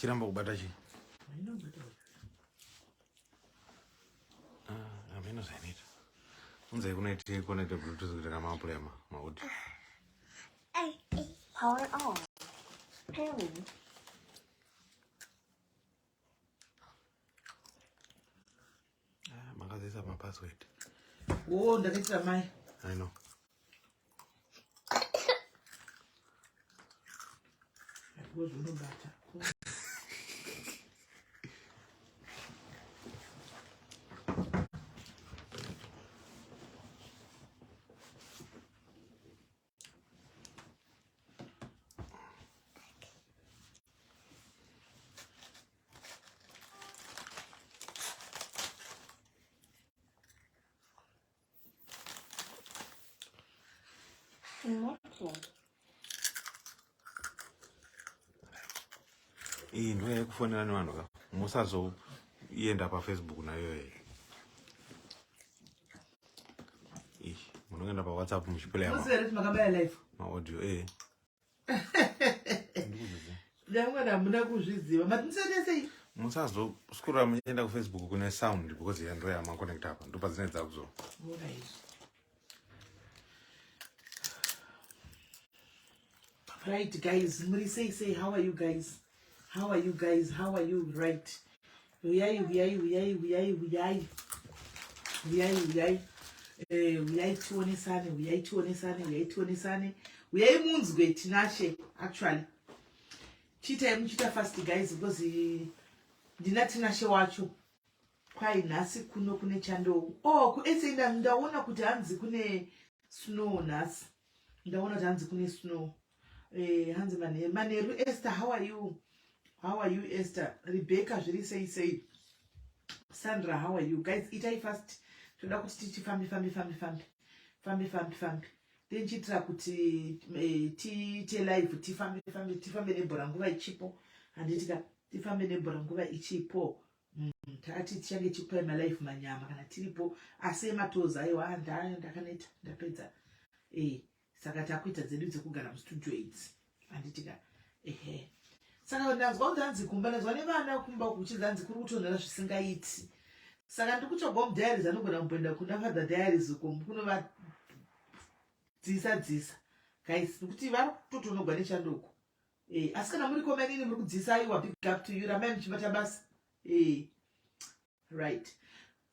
Ichiramba kubata chii? Ah, hameno zvainoita. Unzai kunoita connect bluetooth kuti kana maplay ma maaudio. Power on. Pairing. Ah, makazoisa mapassword. Oh, ndakaitira mai. I know. Unobata. Iyi ndo yekufonera nevanhu ka musazoenda pafacebook nayo iyi iyi munoenda pawhatsapp muchiplaya maaudio e eh. Ndamwana hamuna kuzviziva. Matinisete sei? Musazoskurura muchienda kuFacebook kune sound because ya ndo yama connect apa ndo padzine dzakuzo. Right guys, muri sei sei how are you guys? How are you guys? How are you? Right. Uyai uyai uyai uyai uyai. Uyai uyai. Eh uyai tionesane, uyai tionesane, uyai tionesane. Uyai munzwe Tinashe actually. Chiitai muchiita fast guys because eh, ndina Tinashe wacho. Kwai nhasi kuno kune chando. Oh, kuSA ndaona kuti hanzi kune snow nhasi. Ndaona kuti hanzi kune snow. Eh, hanzi manheru manheru Esther how are you how are you Esther Rebecca zviri sei sei Sandra how are you guys itai fast toda kuti tichifambe fambe fambe fambe fambe fambe fambe then chiitira kuti eh, tiite live tifambe fambe tifambe nebhora nguva ichipo handiti ka tifambe nebhora nguva ichipo mm, takati tichange tichikupai malife manyama kana tiripo asi ematozi aiwa ndakaneta ndapedza eh saka takuita dzedu dzekugara mustudio idzi handiti ka ehe saka ndanzwa kunzi hanzi kumba ndanzwa nevana kumba kuchinzi hanzi kuri kutonhora zvisingaiti saka ndiri kutsvagawo mudiaries anogona kumboenda kuna father diaries uko kunovadzisa dzisa guys nekuti vari kutotonogwa nechandoko e, asi kana muri komanini muri kudzisa aiwa big up to you rambai muchibata basa e. Right.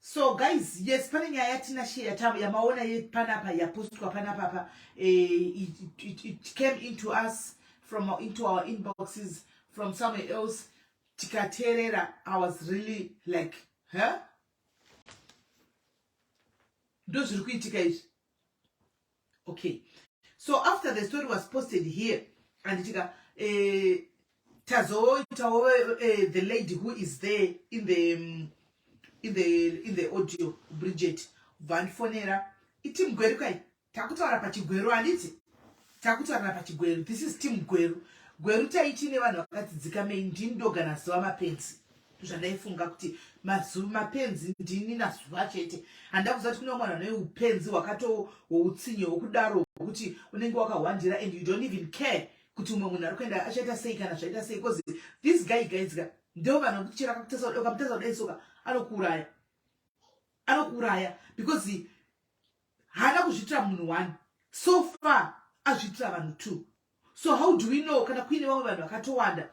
So guys, yes, pane nyaya yatina share yamaona panapa yapostwa panapa apa eh, it, it, it came into us from our, into our inboxes from somewhere else tikateerera I was really like, huh? Ndozviri kuitika izvi. Okay. So after the story was posted here, anditika eh, tazoitawo eh, the lady who is there in the um, in the in the audio Bridget vandifonera iteam Gweru kai takutaura pachigweru handiti takutaurana pachigweru this is team Gweru Gweru taiti nevanhu vakadzidzika mei ndini ndoga nazuva mapenzi zvandaifunga kuti mazuva mapenzi ndini nazuva chete handida kuziva kuti kune vamwe vanhu vane upenzi hwakato hwoutsinye hwokudaro hwokuti unenge wakahwandira and you don't even care kuti umwe munhu ari kuenda achaita sei kana zvaita sei bcause this guy guys ka ndo vanhu vekuti chero akamutasa kudai soka anokuuraya anokuuraya because haana kuzviitira munhu one so far azviitira vanhu two so how do we know kana kuine vamwe vanhu vakatowanda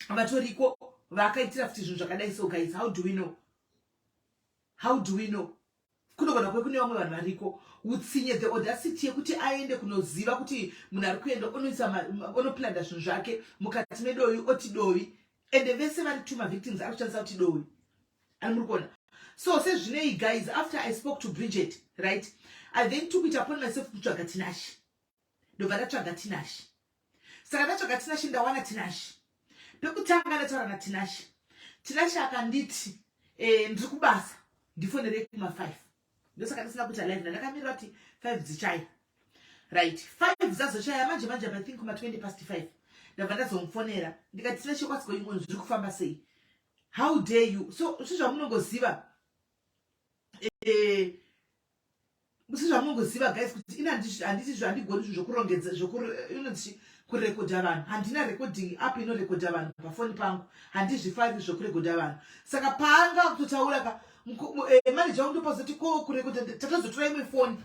vatoriko vakaitira futi zvinhu zvakadai so guys how do we know how do we know kunogona kuve kune vamwe vanhu variko utsinye the audacity yekuti aende kunoziva kuti munhu ari kuenda onoisa onoplanda zvinhu zvake mukati medovi oti dovi ende vese vari two mavictims ari kushandisa kuti dovi ani muri kuona so sezvinei guys after i spoke to bridget right i then took it upon myself kutsvaga tinashe ndobva ndatsvaga tinashe saka ndatsvaga tinashe ndawana tinashe pekutanga ndataura natinashe tinashe akanditi eh, ndiri kubasa ndifonerei kuma 5 ndosaka ndisina kuita live ndandakamirira kuti 5 dzichaya right 5 dzazochaya manje manje i think kuma 20 past 5 ndabva ndazomufonera ndikati tinashe what's going on zviri kufamba sei how dare you so sezvamunongoziva eh, sezvamunongoziva guys kuti ini handiti zvandigoni zvinhu zvokurongedza inonzi Kurekodha vanhu, handina recording app inorekodha vanhu pafoni pangu. Handizvifariri zvokurekodha vanhu. Saka paanga kutotaura ka, manager wangu ndopazoti ko kurekodha, takazotora imwe foni,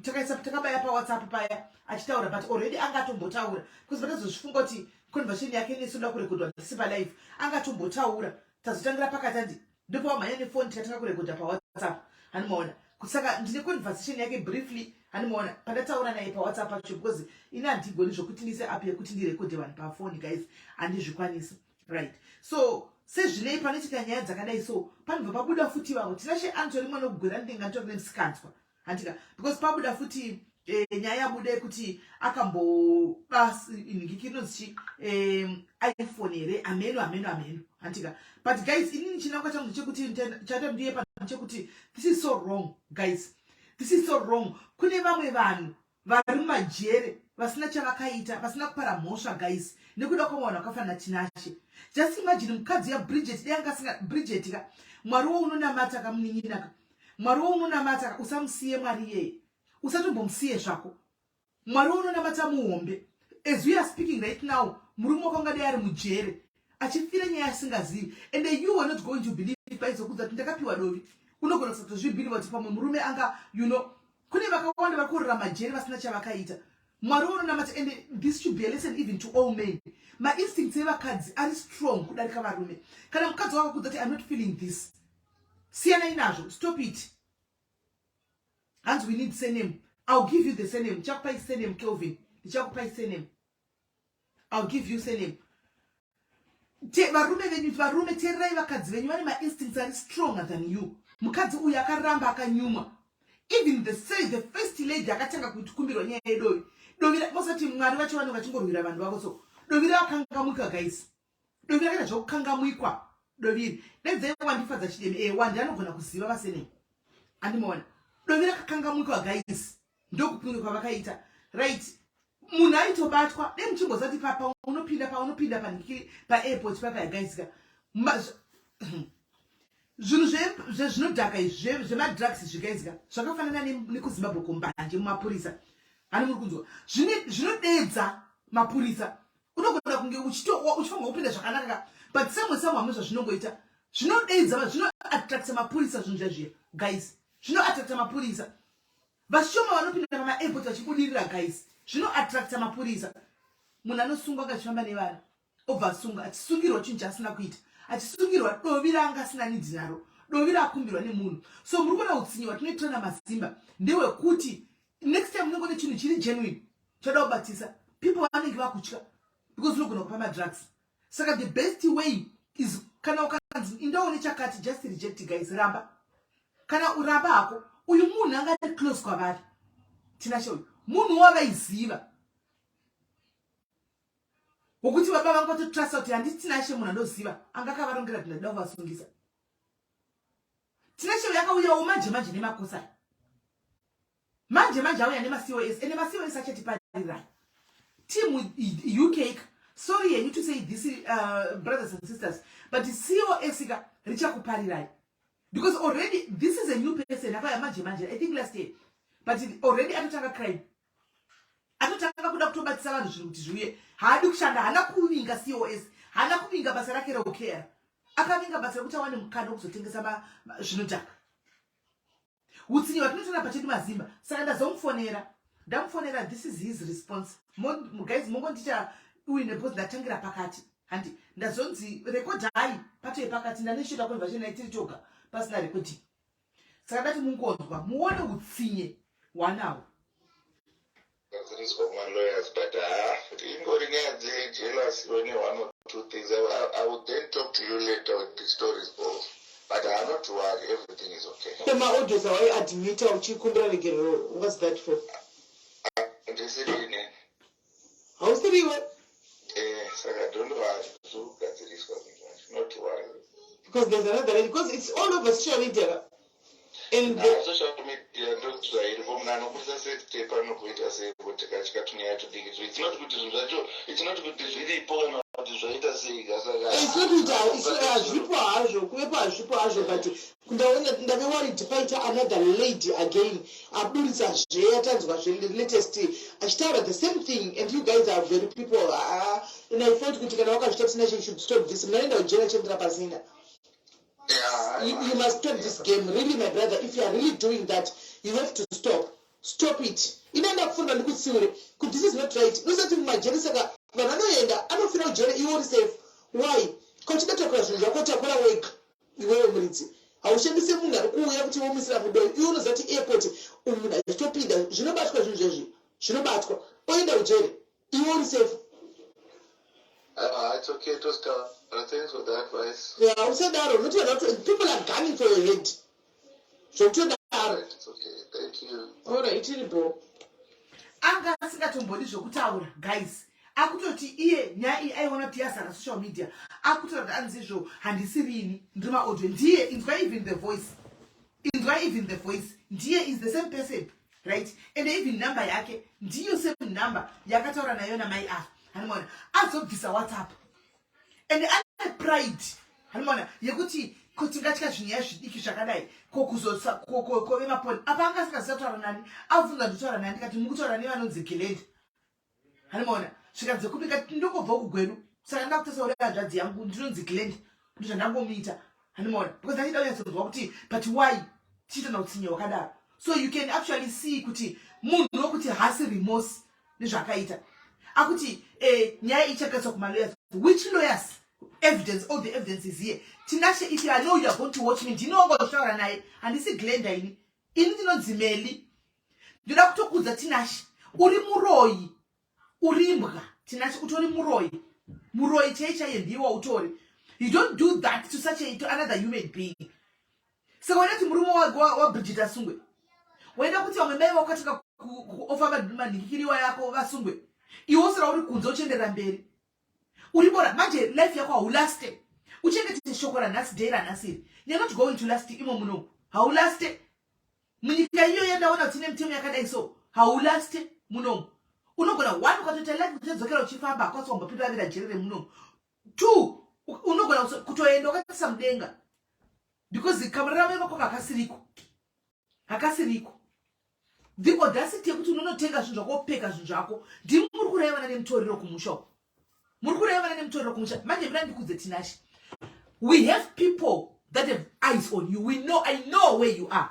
takaisa, takabaya paWhatsApp paya achitaura, but already anga atombotaura, because patazozvifunga kuti conversation yake nesu ndoda kurekodwa ndisi palive, anga atombotaura. Tazotangira pakati, andi ndopawamhanya nefoni, tikatanga kurekodha paWhatsApp, handimaona. Saka ndine conversation yake briefly, handimaona, pandataura naye paWhatsApp pacho, because ini handigoni zvokuti ndise app yekuti ndirekodhe vanhu pafoni, guys, handizvikwanisi, right? So sezvinei panoitika nyaya dzakadai, so panobva pabuda futi vamwe. Tinashe anitori mwana wekugwera ndenga, nitori nemusikanzwa, handika? Because pabuda futi nyaya yabuda yekuti akamboba nhingiki inonzi chi iPhone here, ameno, ameno, ameno, handika? But guys, inini chinangwa changu chekuti chata ndiye pa chekuti this is so wrong, guys, this is so wrong. Kune vamwe vanhu vari mumajere vasina chavakaita, vasina kupara mhosva, guys, nekuda kwamwe vanhu vakafanira Tinashe. Just imagine mukadzi yaBridget, dai anga asinga Bridget ka. Mwari wounonamata kamunin'inaka, Mwari wounonamata ka, usamusiye Mwari iyeye, usatombomusiye zvako. Mwari wounonamata muhombe. As we are speaking right now, murume wako angadai ari mujere achifira nyaya asingazivi, and you are not going to believe. Paizokudza kuti ndakapiwa dovi, unogona kusatozvibhiliva kuti pamwe murume anga kune vakawanda vari kurira majeri vasina chavakaita. Mwari unonamata, and this should be a lesson even to all men. Mainstincts evakadzi ari strong kudarika varume. Kana mukadzi wako akudza kuti "I'm not feeling this," siyanai nazvo, stop it. Hanzi we need surname. I'll give you the surname. Ndichakupai surname, Kelvin, ndichakupai surname. I'll give you surname. Varume venyu, varume, teererai vakadzi venyu, vane mainstincts ari stronger than you. Mukadzi uyu akaramba akanyumwa. Even the say the first lady akatanga kukumbirwa nyaya yedovi, dovi mosati Mwari vacho vanenge vachingorwira vanhu vavo. So dovi rakangamwika, guys, dovi rakaita zvokukangamwikwa dovi iri. Dedzai Wandifadza Chidemi. Wandi anogona kuziva vasenei, andimaona. Dovi rakakangamwikwa, guys, ndokupinga kwavakaita, right? Munhu aitobatwa dai muchimbozati paunopinda paunopinda panikiri paairport papa, guys ka, zvinhu zvezvinodhaka izvi, zvemadrugs izvi, guys ka, zvakafanana nekuZimbabwe kumbanje mumapurisa. Hani muri kunzwa? Zvinodedza mapurisa. Unogona kunge uchifanirwa kupinda zvakanaka ka, but samwe samwe hamwe zvazvinongoita, zvinodedza, zvinoattracta mapurisa. Zvinhu zvazviya, guys, zvinoattracta mapurisa. Vashoma vanopinda pamaairport vachibudirira, guys. Zvinoattracta mapurisa. Munhu anosungwa akachifamba nevana, obva asunga achisungirwa chinhu chaasina kuita, achisungirwa dovi raanga asina need naro, dovi raakumbirwa nemunhu. So muri kuona utsinye hwatinoitira namasimba ndewekuti next time unenge une chinhu chiri genuine choda kubatisa, people vanenge vakutya because unogona kupa madrugs. Saka the best way is, kana ukanzi indaone chakati, just reject, guys, ramba. Kana uramba hako, uyu munhu anga ari close kwavari. Tinashe uyu munhu wavaiziva, wokuti baba vangu vatotrusta kuti handiti Tinashe munhu andoziva anga akavarongera kuti ndadida kuvasungisa. Tinashe uyu akauyawo manje manje nemakosa, manje manje auya nemaCOS, ende maCOS achatiparirai team UK. Sorry henyu to say this, brothers and sisters, but COS ka richakuparirai, because already this is a new person akauya manje manje, I think last year, but already atotanga crime, atotanga kuda kutobatisa vanhu zvinhu kuti zviuye. Haadi kushanda, haana kuvinga COS, haana kuvinga basa rake reukera, akavinga basa rekuti awane mukana wekuzotengesa zvinodhaka. Utsinye hwatinotora pachedu mazimba. Saka ndazomufonera, ndamufonera, this is his response. Guys, mongondicha uine, because ndatangira pakati, handi ndazonzi rekodhai pato yepakati. Ndanesvika conversation tiri toga pasina recording, saka ndati mungonzwa muone utsinye hwanawo. Gadziriswa kumalawyers, but ha, ingori nyaya dzejealous one or two things. I will then talk to you later when the story is over, but not to worry, everything is okay. Maaudios awaiadmita uchikumbira regerero, what's that for? Ndisiri ini. Hausiriwe? Eh, saka don't worry, zviri kugadziriswa zvinhu zvacho, not to worry. Because there's another lady, because it's all over social media and the social media ndozvairipo. Munhu anobudisa sex tape anokuita sei kuti katya tunyaya tudiki? It's not kuti zvinhu zvacho, it's not kuti zviripo kana kuti zvaita sei. Kasaka it's not kuti hazvipo hazvo, kuvepo hazvipo hazvo, but Ndaona ndave worried paita another lady again aburitsa zve atanzwa zve latest achitaura the same thing and you guys are very people ah, and I felt kuti kana wakazvita Tinashe you should stop this. Munoenda kujera chendera pasina. Yeah, You must stop this game really my brother if you are really doing that you have to stop. Stop it. Ini ndakufunga ndikutsiure kuti this is not right. Usati mumajeri saka vanhu vanoenda anofira kujeri iwe uri safe. Why? Kana uchida takura zvinhu zvako takura wega iwewe muridzi. Haushandise munhu ari kuuya kuti womuisira mudoyo iwe unoziva kuti airport uyu munhu achitopinda zvinobatwa zvinhu zvezvi zvinobatwa oenda kujeri iwe uri safe. Ah, it's okay to start. Thanks for the advice. Yeah, usadaro not vanhu people are gunning for your head. Zvokutodaro. Right, it's okay. Thank you. All right, iri bro. Anga asingatombodi zvokutaura guys akutoti iye nyaya iyi aiona kuti yazara social media akutaura kuti anzi izvo handisirini ndiri maaudio ndiye inzwa even the voice inzwa even the voice ndiye is the same person right and even number yake ndiyo same number yakataura nayo namai ava hanimona azobvisa whatsapp and ane pride hanimona yekuti ko tingatya zvinyaya zvidiki zvakadai ko kuzokove maponi apa anga asingaziva kutaura nani abvunza ndikutaura nani ndikati mukutaura nevanonzi gelenda hanimona zvikanzi kupi ndikati ndokobva kugweru saka ndakutosa uri hanzvadzi yangu ndinonzi glend ndozvandangomuita hanimona because ndachida kunyatsonzwa kuti but why tichiitana utsinye hwakadaro so you can actually see kuti munhu wekuti haasi remorse nezvaakaita akuti eh, nyaya ichakaiswa kumalawyers which lawyers evidence all the evidence is here tinashe if i know you are going to watch me ndinonga uchitaura naye handisi glenda ini ini ndinonzi meli ndoda kutokudza tinashe uri muroyi uri imbwa tinashe utori muroyi muroyi chai chaiye ndiye wautori you don't do that to such a, to another human being saka waida kuti murume wabridget wa asungwe waida kuti vamwe mai vakatanga kuofa manhikikiriwa yako vasungwe iwe usara uri kunze uchienderera mberi uri bora manje life yako haulaste uchengete shoko ranhasi day ranhasi iri you're not going to last imo muno haulaste munyika iyo yandaona kuti ine mitemo yakadai so haulaste munomu unogona one ukatoita life uchadzokera uchifamba hakwasi wambopinda vavira jeri remunomu two unogona kutoenda wakatarisa mudenga because kamuraramo ikako kakasiriko hakasiriko the audacity yekuti unonotenga zvinhu zvako wopfeka zvinhu zvako ndimi muri kurayivana nemutoriro kumusha uko muri kurayivana nemutoriro kumusha manje mira ndikudze tinashe we have people that have eyes on you we know i know where you are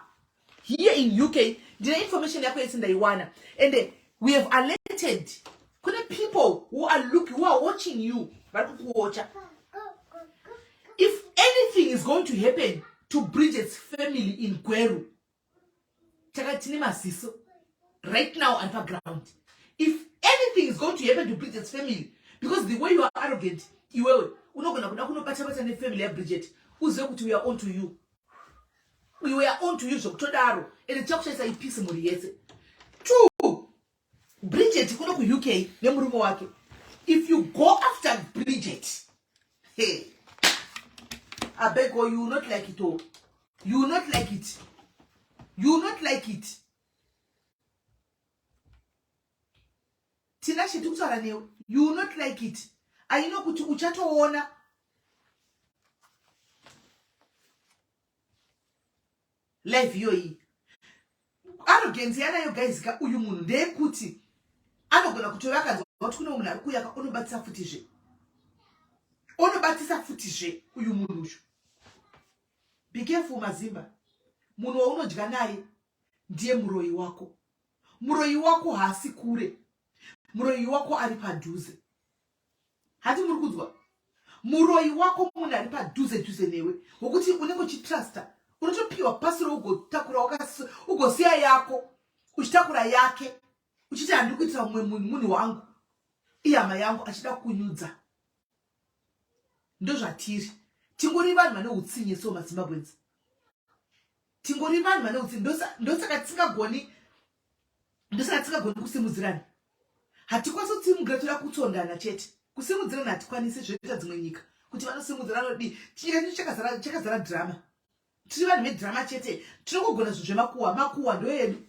here in uk ndine information yako yese ndaiwana and we have alerted kune people who are looking who are watching you vari kukuwocha if anything is going to happen to bridget's family in gweru taka tine maziso right now ari paground if anything is going to happen to bridget's family because the way you are arrogant iwewe unogona kuda kunobata-bata nefamily yabridget uzive kuti we are on to you we are on to you zvekutodaro and tichakushaisa ipisi mhuri yese two bridget kuno kuuk nemurume wake if you go after bridget hey, abeg o you will not like it o you will not like it you will not like it tinashe tikutaura newe you will not like it aino kuti uchatoona life iyoyi arrogance yanayo guys ka uyu munhu ndeyekuti anogona kutora akanzwa kuti kune munhu ari kuuya ka onobatisa futizve onobatisa futizve uyu munhu uyu be careful mazimba munhu waunodya naye ndiye muroyi wako muroyi wako haasi kure muroyi wako ari padhuze hati muri kunzwa muroyi wako munhu ari padhuze dhuze newe wekuti unenge uchitrusta unotopiwa pasiro ugotakura ugosiya yako uchitakura yake uchiti handiri kuitira mumwe munhu munhu wangu ihama yangu achida kunyudza ndozvatiri tingori vanhu vane utsinye so mazimbabweans tingori vanhu vane utsinye ndosaka tisingagoni ndosaka tisingagoni kusimudzirana hatikwanisi kusimudzira toda kutsondana chete kusimudzirana hatikwanisi zvoita dzimwe nyika kuti vanosimudzirana odii chinyika chedu chakazara chakazara drama tiri vanhu vedrama chete tinongogona zvinhu zvemakuwa makuwa ndoedu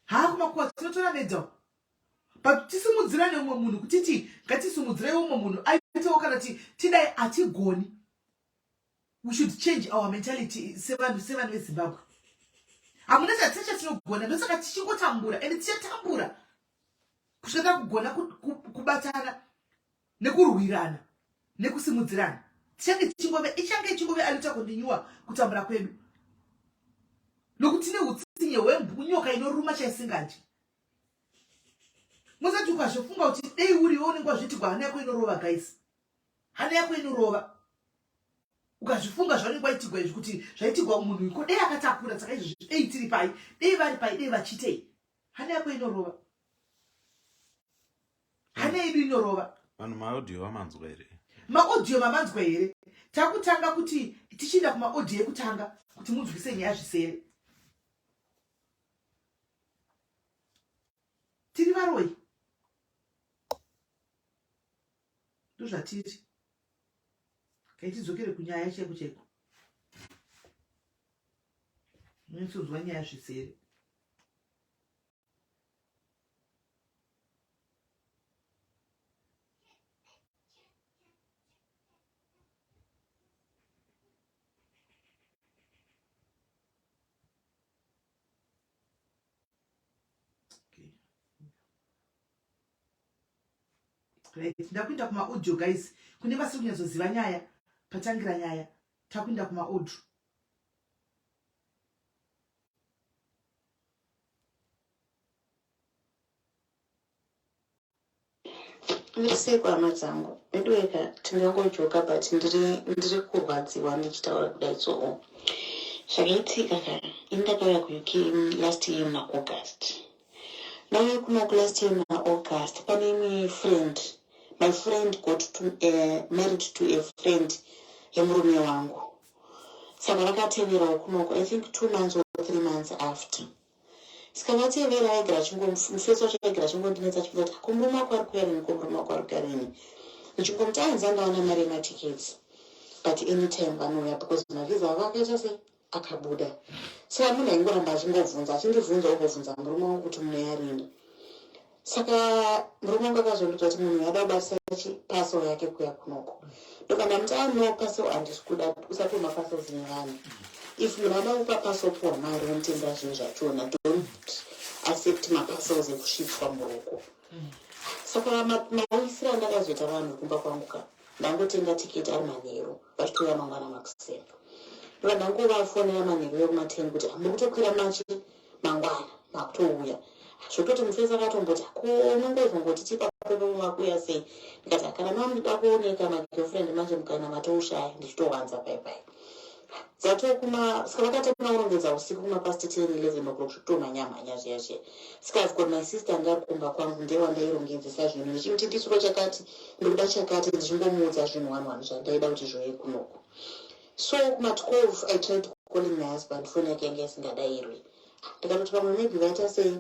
haa kumakuwa tinotora medal but tisimudzirane umwe munhu kutiti ngatisimudzirei umwe munhu aitewo kana ti tidai hatigoni. We should change our mentality sevanhu sevanhu veZimbabwe. Hamuna chatise chatinogona, ndosaka tichingotambura and tichatambura kusvika takugona kubatana nekurwirana nekusimudzirana. Tichange tichingove, ichange ichingove aluta continue kutambura kwedu nokuti tine utsinye hwenyoka inoruma chaisingadyi. Musati ukazvifunga kuti dei uriwe unenge wazviitigwa, hana yako inorova guys, hana yako inorova ukazvifunga zvaunenge waitigwa izvi kuti zvaitigwa munhu iko dei akatakura saka izvozvi dei tiri pai, dei vari pai, dei vachitei, hana yako inorova, hana yedu inorova. Vanhu maaudio vamanzwa here? Maaudio mamanzwa here? Takutanga kuti tichienda kumaaudio ekutanga kuti munzwise nyaya zvisere. Tiri varoyi, ndozvatiri. Kaitidzokere kunyaya chaiko chaiko, munyatsonzwa nyaya zvisere. Right, ndakuenda kumaaudio guys, kune vasiri kunyatsoziva nyaya patangira nyaya, takuenda kumaaudio. Ndiri hama dzangu, veduweka tingangojoka, but ndiri kurwadziwa ndichitaura kudai. So zvakaitika ka, ini ndakauya kuUK last year muna August. Ndauya kunoku last year muna August, pane imwe friend, my friend got to, married to a friend yemurume wangu, saka vakateverawo kunoko, I think 2 months or 3 months after. Saka vatevera, aigara mufesi wacho aigara achingondinetsa achibvunza kuti, "Ko murume wako ari kuya rini? Ko murume wako ari kuya rini?" Ndichingomuti ainzi andawana mari yematickets, but anytime vanouya because mavhiza avo akaita sei, akabuda. Saka munhu aingoramba achingobvunza, achindibvunza, ombobvunza murume wangu kuti munoya rini. Saka murume wangu akazondiudza kuti munhu yada kubatisa chiparcel yake kuya kunoko. Ndobva ndamuti, "Ah, no, parcel handisi kuda, usapiwa maparcels nevanhu. If munhu ada kupa parcel, puwa mari womutengera zvinhu zvachona. Don't accept maparcels ekusvitswa muruoko." Saka mauyisiro andakazoita vanhu kumba kwangu ka, ndangotenga tiketi ari manheru, vachitouya mangwana makuseni. Ndobva ndangovafonera manheru ekuma10 kuti muri kutokwira machi mangwana, makutouya. Zvototi mufesi akatomboti, "Ko unongozongoti tipa pepe makuya sei?" Ndikati, "Kana mamuda kuoneka magirlfriend manje mukana matoushaya." Ndichitowanza pai dzatokuma. Saka vakatanga kurongedza usiku kumapast 10, 11 o'clock, zvekutomhanya-mhanya zviya zviya. Saka I've got my sister anga ari kumba kwangu, ndewandairongedzesa zvinhu, ndichimuti ndisuro chakati, ndikuda chakati, ndichingomuudza zvinhu one one zvandaida kuti zviuye kunoko. So kuma12 I tried calling my husband, foni yake yanga isingadayirwi. Ndikatoti pamwe maybe vaita sei,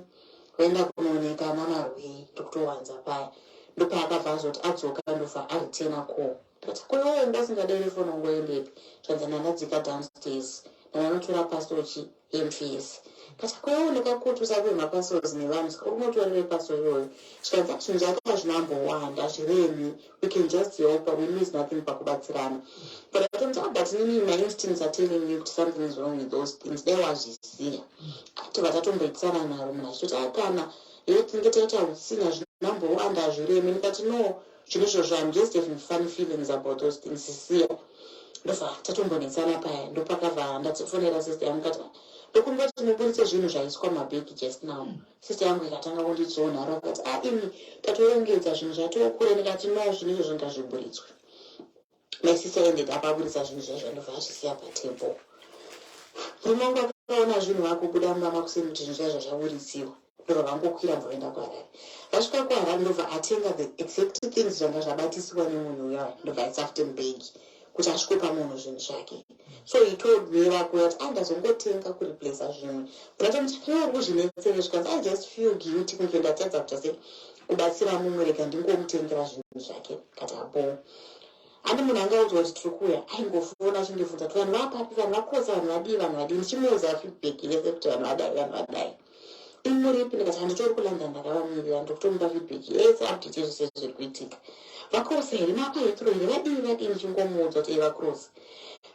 vaenda kunooneka namarwei, ndikutowanza paya. Ndopaakabva azoti adzoka, ndobva areturna call. Ndikati, "Koiwewe ndasingadayiri foni, ungoendepi?" Zvanzi, "Ndandadzika downstairs, ndandanotora parcel chi yemufesi." Kati, "Koiwewe ndakakuti usapiwe maparcels nevanhu, saka uri kunotorerei parcel iyoyo?" Zvikanzi, "Zvinhu zvake hazvinambowanda, zviremi, we can just help, we lose nothing pakubatsirana." But atomuti, "Ah, but nini my instincts are telling me kuti something is wrong with those things, dai wazvisiya." Atobva tatomboitisana naro, munhu achitoti, "Akana ye tinge taita utsina, zvinambowanda, hazviremi." Ndikati, "No, zvinhu izvozvo, I'm just having funny feelings about those things, siya." Ndobva tatombonetsana paya. Ndopakabva ndatifonera sister yangu, kati, "Ndokumbira kuti muburitse zvinhu zvaiswa mabhegi just now." Sister yangu ikatanga kundidzonharo, akati, "A, imi tatorongedza zvinhu zvatokure." Ndikati, "No, zvinhu izvozvo ngazviburitswe." My sister ended up aburitsa zvinhu zvaizvo, ndobva azvisiya patable. Murume wangu akaona zvinhu vakubuda mumba makuseni, kuti zvinhu zvaizvo zvaburitsiwa, ndobva vangokwira, bva vaenda kuHarare. Vasvika kuHarare, ndobva atenga the exact things zvanga zvabatisiwa nemunhu uya, ndobva aisa futi mubhegi kuti asvikopa munhu zvinhu zvake. So he told me vakuya kuti, "Andazongotenga kureplaca zvimwe." Ndatomuti, "Iwe uri kuzvinetsere?" Zvikanzi, "I just feel guilty kunge ndatadza kuita sei, kubatsira mumwe, rega ndingomutengera zvinhu zvake." Kati abo handi munhu angaudzwa kuti tiri kuuya, aingofona achindibvunza kuti vanhu vapapi, vanhu vakosa, vanhu vadii, vanhu vadii. Ndichimuudza feedback yese kuti vanhu vadai, vanhu vadai, imuripi? Ndikati, "Handitori kuLondon, ndakavamirira." Ndikutomupa feedback yese, update yezvese zviri kuitika. Vakrosa here, mapaHeathrow here, vadii, vadii, ndichingomuudza kuti vacross.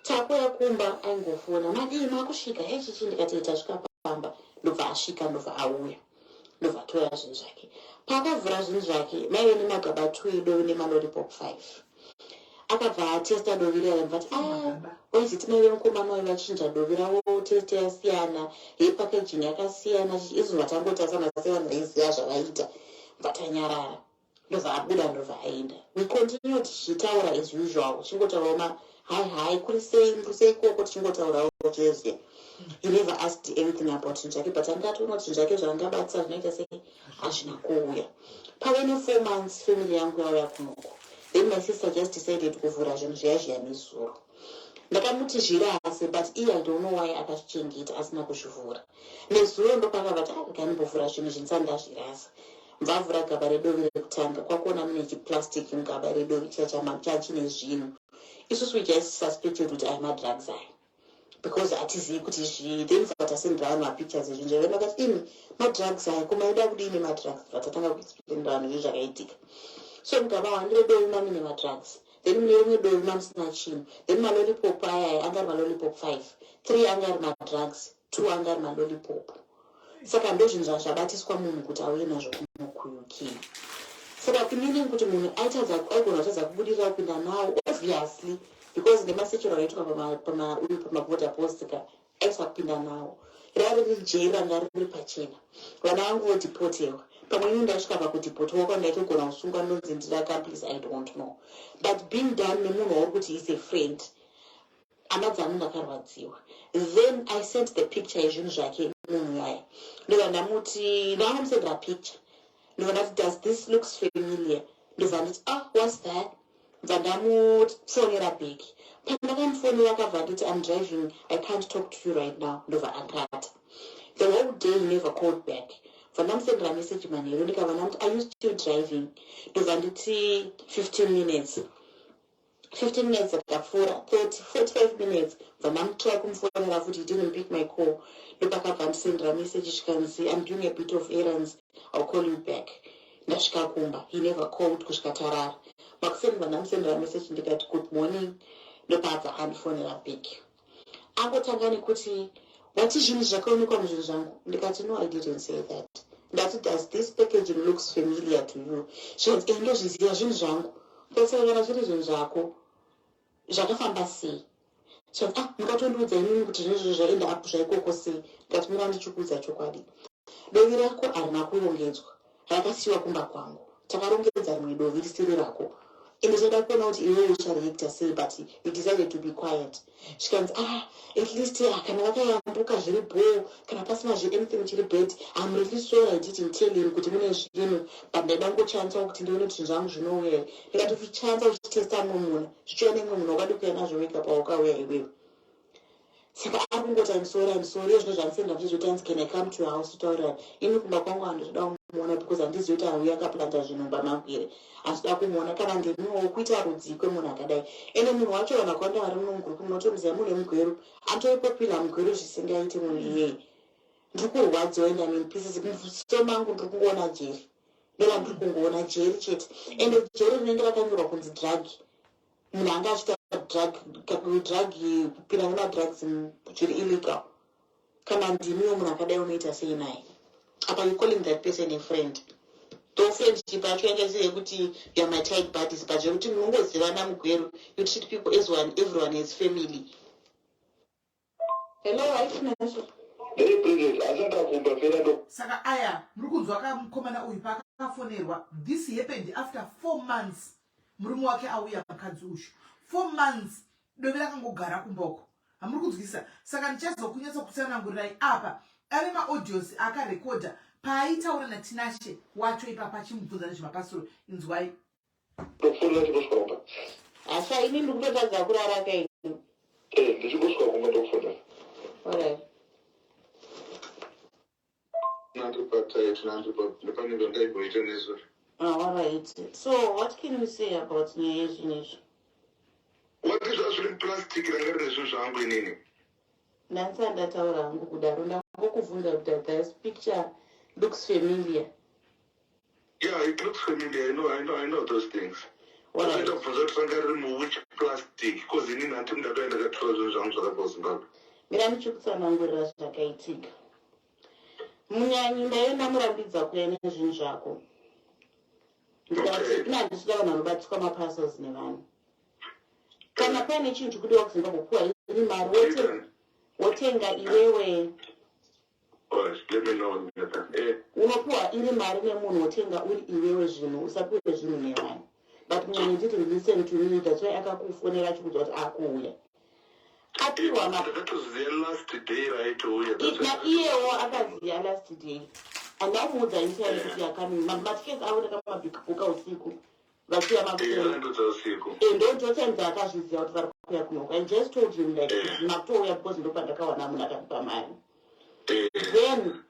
Takuya kumba, aingofona, "Madii, makusvika hechichi?" Ndikati, "Tasvika pamba." Ndobva asvika, ndobva auya, ndobva atora zvinhu zvake. Paakavhura zvinhu zvake, maive nemagaba two edovi nemalollipop five. Akabva atesta dovi riya, ndobva ati, "Ah, waiziti maive mukomana uyu vachinja dovi ravo, taste yasiyana, yepackaging yakasiyana." Izvo vatangotasana sevanhu vaiziva zvavaita, bva tanyarara. Ndobva abuda, ndobva aenda. We continue tichitaura as usual, tichingotaurawo ma "Hi, hi, kuri sei, kuri sei ikoko?" Tichingotaurawo zvezve. He never asked anything about zvinhu zvake, but anga atoona kuti zvinhu zvake zvaangabatisa zvinoita sei, hazvina kuuya. Pave ne4 months family yangu yauya kunoko. Then my sister just decided kuvhura zvinhu zviya zviya nezuro. Ndakamuti zvirase, but iye, I don't know why, akazvichengeta asina kuzvivhura. Nezuro ndopakavati, "Akanimbovhura zvinhu zvindisati ndazvirasa." Mvavhura gaba redovi rekutanga, kwakuona mune chiplastic mugaba redovi chachine zvinhu. Isusu we just suspected kuti aya madrugs aya, because hatizivi kuti zvii. Then vatasendera vanhu mapictures ezvinhu zvavena, vakati, "Imi, madrugs aya, kumaida kudini madrugs?" Vatatanga kuexplainira vanhu zvinhu zvakaitika. So mugaba one redovi mamine madrugs, then mune rimwe dovi mamusina chinhu. Then malollipop ayaya anga ari malollipop five, three anga ari madrugs, two anga ari malollipop. Saka ndo zvinhu zvabatiswa munhu kuti auye nazvo kuno kuUK. Saka meaning kuti munhu aigona kutadza kubudirira kupinda nawo, obviously, because nemasechero anoitwa uyu pamaborder post ka, aiswa kupinda nawo. Rari riri jeri ranga riri pachena. Vana vangu vodhipotewa pamwe. Ini ndasvika pakudhipotwa kwandaitogona kusungwa, ndonzi ndiri accomplice, I don't know. But being done nemunhu wauri kuti is a friend, hama dzangu, ndakarwadziwa. Then I sent the picture yezvinhu zvake munhu yaya. Ndobva ndamuti, ndakamusendera picture, ndobva ndati, "Does this looks familiar?" Ndobva nditi, "Ah, what's that?" Ndobva ndamufonera back. Pandakamufonera, akabva nditi, "I'm driving, I can't talk to you right now." Ndobva akata. The whole day he never called back. Bva ndamusendera message manheru, ndikabva ndamuti, "Are you still driving?" Ndobva nditi, "15 minutes." 15 minutes akapfuura, 30, 45 minutes. Bva ndamutry kumufonera futi, he didn't pick my call. Ndopakabva ndisendera message, zvikanzi, "I'm doing a bit of errands, I'll call you back ndasvika kumba." He never called kusvika tarara. Makuseni bva ndamusendera message, ndikati, "Good morning." Ndopabva andifonera back, angotanga nekuti, "Wati zvinhu zvakaonekwa muzvinhu zvangu?" Ndikati, "No, I didn't say that. Ndati, does this packaging looks familiar to you?" Zvikanzi, "E, ndozviziva, zvinhu zvangu." Ndikati, "Kana zviri zvinhu zvako, zvakafamba sei?" Zvikanzi, "Ah, mungatondiudza inini kuti zvinhu izvo zvaenda apo zvaikoko sei?" Ndikati, "Mira ndichikuudza chokwadi. Dovi rako harina kurongedzwa, rakasiyiwa kumba kwangu. Takarongedza rimwe dovi risiri rako, ende taida kuona kuti iwewe uchareacta sei, but you decided to be quiet." Zvikanzi, "Ah, at least, ah, kana vakayambuka zviri bho, kana pasina zveanything chiri bad. I'm really sorry I didn't tell him kuti mune zvinhu, but ndaida kungochansawo kuti ndione kuti zvinhu zvangu zvinouya here." Ndikati, "Uchichansa uchitesta mumwe munhu, zvichiuya nemumwe munhu, wakadi kuuya nazvo wega pawakauya iwewe." Saka ari kungoti, "I'm sorry, I'm sorry." Zvino zvandisenda zvichizotanzi, "Can I come to your house kutaurira ini?" Kumba kwangu handitoda kumuona, because handizivi kuti auya akaplanta zvinhu mumba mangu here. Handitoda kumuona. Kana ndimiwo, kuita rudzii kwemunhu akadai? Ende munhu wacho, vanhu vakawanda vari muno mugurupu munotomuziva, munhu wemugweru, atori popular mugweru zvisingaiti munhu iyeye. Ndiri kurwadziwa and I'm in pieces. Muso mangu ndiri kungoona jeri, ndova ndiri kungoona jeri chete. Ende jeri rinenge rakanyorwa kunzi drug. Munhu anga achiita drug, kupinda nemadrugs zviri illegal. Kana ndimiwo, munhu akadai unoita sei naye? Apa you calling that person a friend. Though friendship yacho yanga isiri yekuti you are my tight buddies, but zvekuti munongozivana mugweru. You treat people as one, everyone as family. Hello, aitinasho. Hey, Bridget, asati fera ndo. Saka aya muri kunzwa kamukomana uyu paakafonerwa. This happened after 4 months murume wake auya, mukadzi uyu. 4 months dovi rakangogara kumboko. Hamuri kunzwisa? Saka ndichazokunyatsokutsanangurirai apa ave maaudios akarekodha paaitaura naTinashe wacho ipapa, achimubvunza nezvemapasuro. Inzwai. Ndokufonera ndichingosvika kumba. Asa ini ndikutotadza kurara kaini. Eh, ndichingosvika kumba ndokufonera. Alright. Nandiri patight, nandiri pane zvandaimboita nezuro. Ah, alright. So what can you say about nyaya yezvinhu izvi? Wati zvazviri muplastic ranga rine zvinhu zvangu inini? Ndandisati ndataura hangu kudaro. Ndangokubvunza kuti this picture looks familiar. Yeah, it looks familiar. I know, I know, I know those things. Alright. Ndaida kubvunza kuti ranga riri muwhich plastic cause inini hanti ndakauya ndakatora zvinhu zvangu zvakabva kuZimbabwe. Mira ndichikutsanangurira zvakaitika. Munyanyi ndaive ndamurambidza kuuya nezvinhu zvako. Ndikati Okay. ina handisida vanhu vanobatiswa maparcels nevanhu. Kana paine chinhu chikudiwa kuZimbabwe puwa iri mari Ethan, wotenga iwewe. Alright, let me know Nathan. Unopiwa iri mari nemunhu wotenga uri iwewe zvinhu usapiwe zvinhu nevanhu. But munyanyi didn't listen to me, that's why akakufonera achikuudza kuti akuuya. Apiwa ma Ndakatoziva last day raitouya. That's why naiyewo akaziva last day andamuudza in time kuti you're coming. Matickets avo ndakamabhuka usiku vachiuya makuseni. Akandudza usiku. Ndo time dzaakazviziva kuti vari kuuya kunoko. I just told him like makutouya because ndopandakawana munhu akandipa mari. Then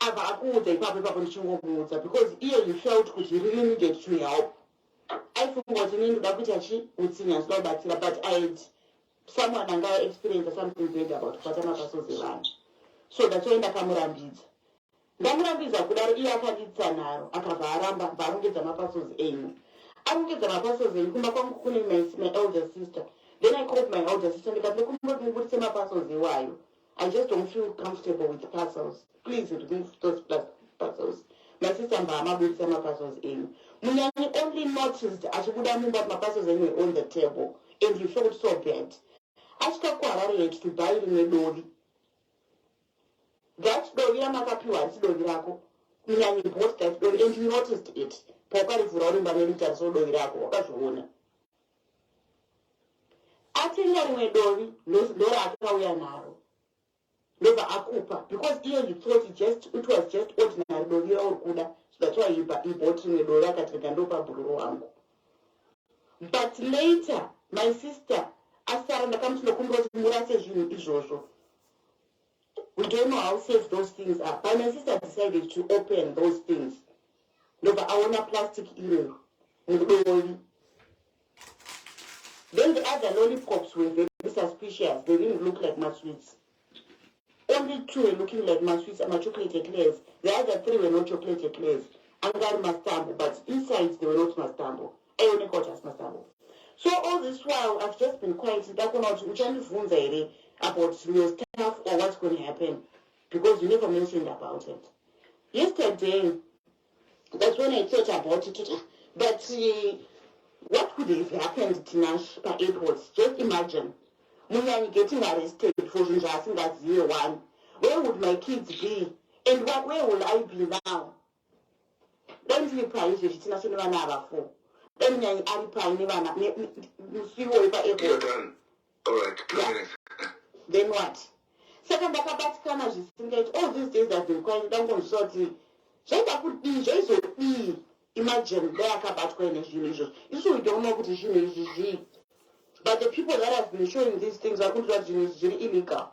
abva akuudza ipapo ipapo ndichingomuudza because iye he felt kuti he really needed to help. Aifunga kuti inini ndoda kuita chi utsinye handida kubatsira, but I had someone anga experience something bad about kubata maparcels evanhu, so that's why ndakamurambidza. Ndamurambidza kudaro iye akanditsa nharo akabva aramba bva arongedza maparcels enyu. Arongedza maparcels enyu kumba kwangu kune my elder sister. Then I called my elder sister ndikati ndokumbira kuti mubudise maparcels iwayo. I just don't feel comfortable with parcels, please remove those parcels. My sister mbva amabudisa maparcels enyu. Munyanyi only noticed achibuda mumba kuti maparcels enyu were on the table and he felt so bad. Asvika kuHarare had to buy rimwe dovi. That dovi ramakapiwa harisi dovi rako. Munyanyi bought that dovi and you noticed it paukarivhura urimba nerutariso dovi rako wakazviona. Atenga rimwe dovi ndoraakauya naro ndobva akupa because iye he thought it was just ordinary dovi rauri kuda, so that's why he bought rimwe dovi akati rega ndopa bhururu wangu. But later my sister asara ndakamuti ndokumbira kuti murase zvinhu izvozvo. We don't know how safe those things are, but my sister decided to open those things ndobva aona plastic iroro mudovi. Then the other lollipops were very suspicious. They didn't look like masweets. Only two were looking like masweets, ama-chocolate eclairs. The other three were not chocolate eclairs, anga ari mastambo, but inside they were not mastambo. Aioneka kuti asi mastambo. So all this while I've just been quiet. Ndakuona kuti uchandibvunza here about your stuff or what's going to happen, because you never mentioned about it. Yesterday, that's when I thought about it, but what could have happened, Tinash, pa-airport? Just imagine Munyanyi getting arrested for zvinhu zvaasingazive. One, where would my kids be and where will I be now? Dai ndiri pai izvezvi, Tinashe, nevana ava four? Dai Munyanyi ari pai nevana musi iwoyo paairport? You're done. All right, 2 minutes. Then what? Saka ndakabatikana zvisingaiti. All these days I've been quiet. Ndangonzwisa kuti zvaida kudii, zvaizodii. Imagine dai akabatwa ine zvinhu izvozvo. Isu we don't know kuti zvinhu izvi zvii, but the people that have been showing these things vari kundiita kuti zvinhu izvi zviri illegal.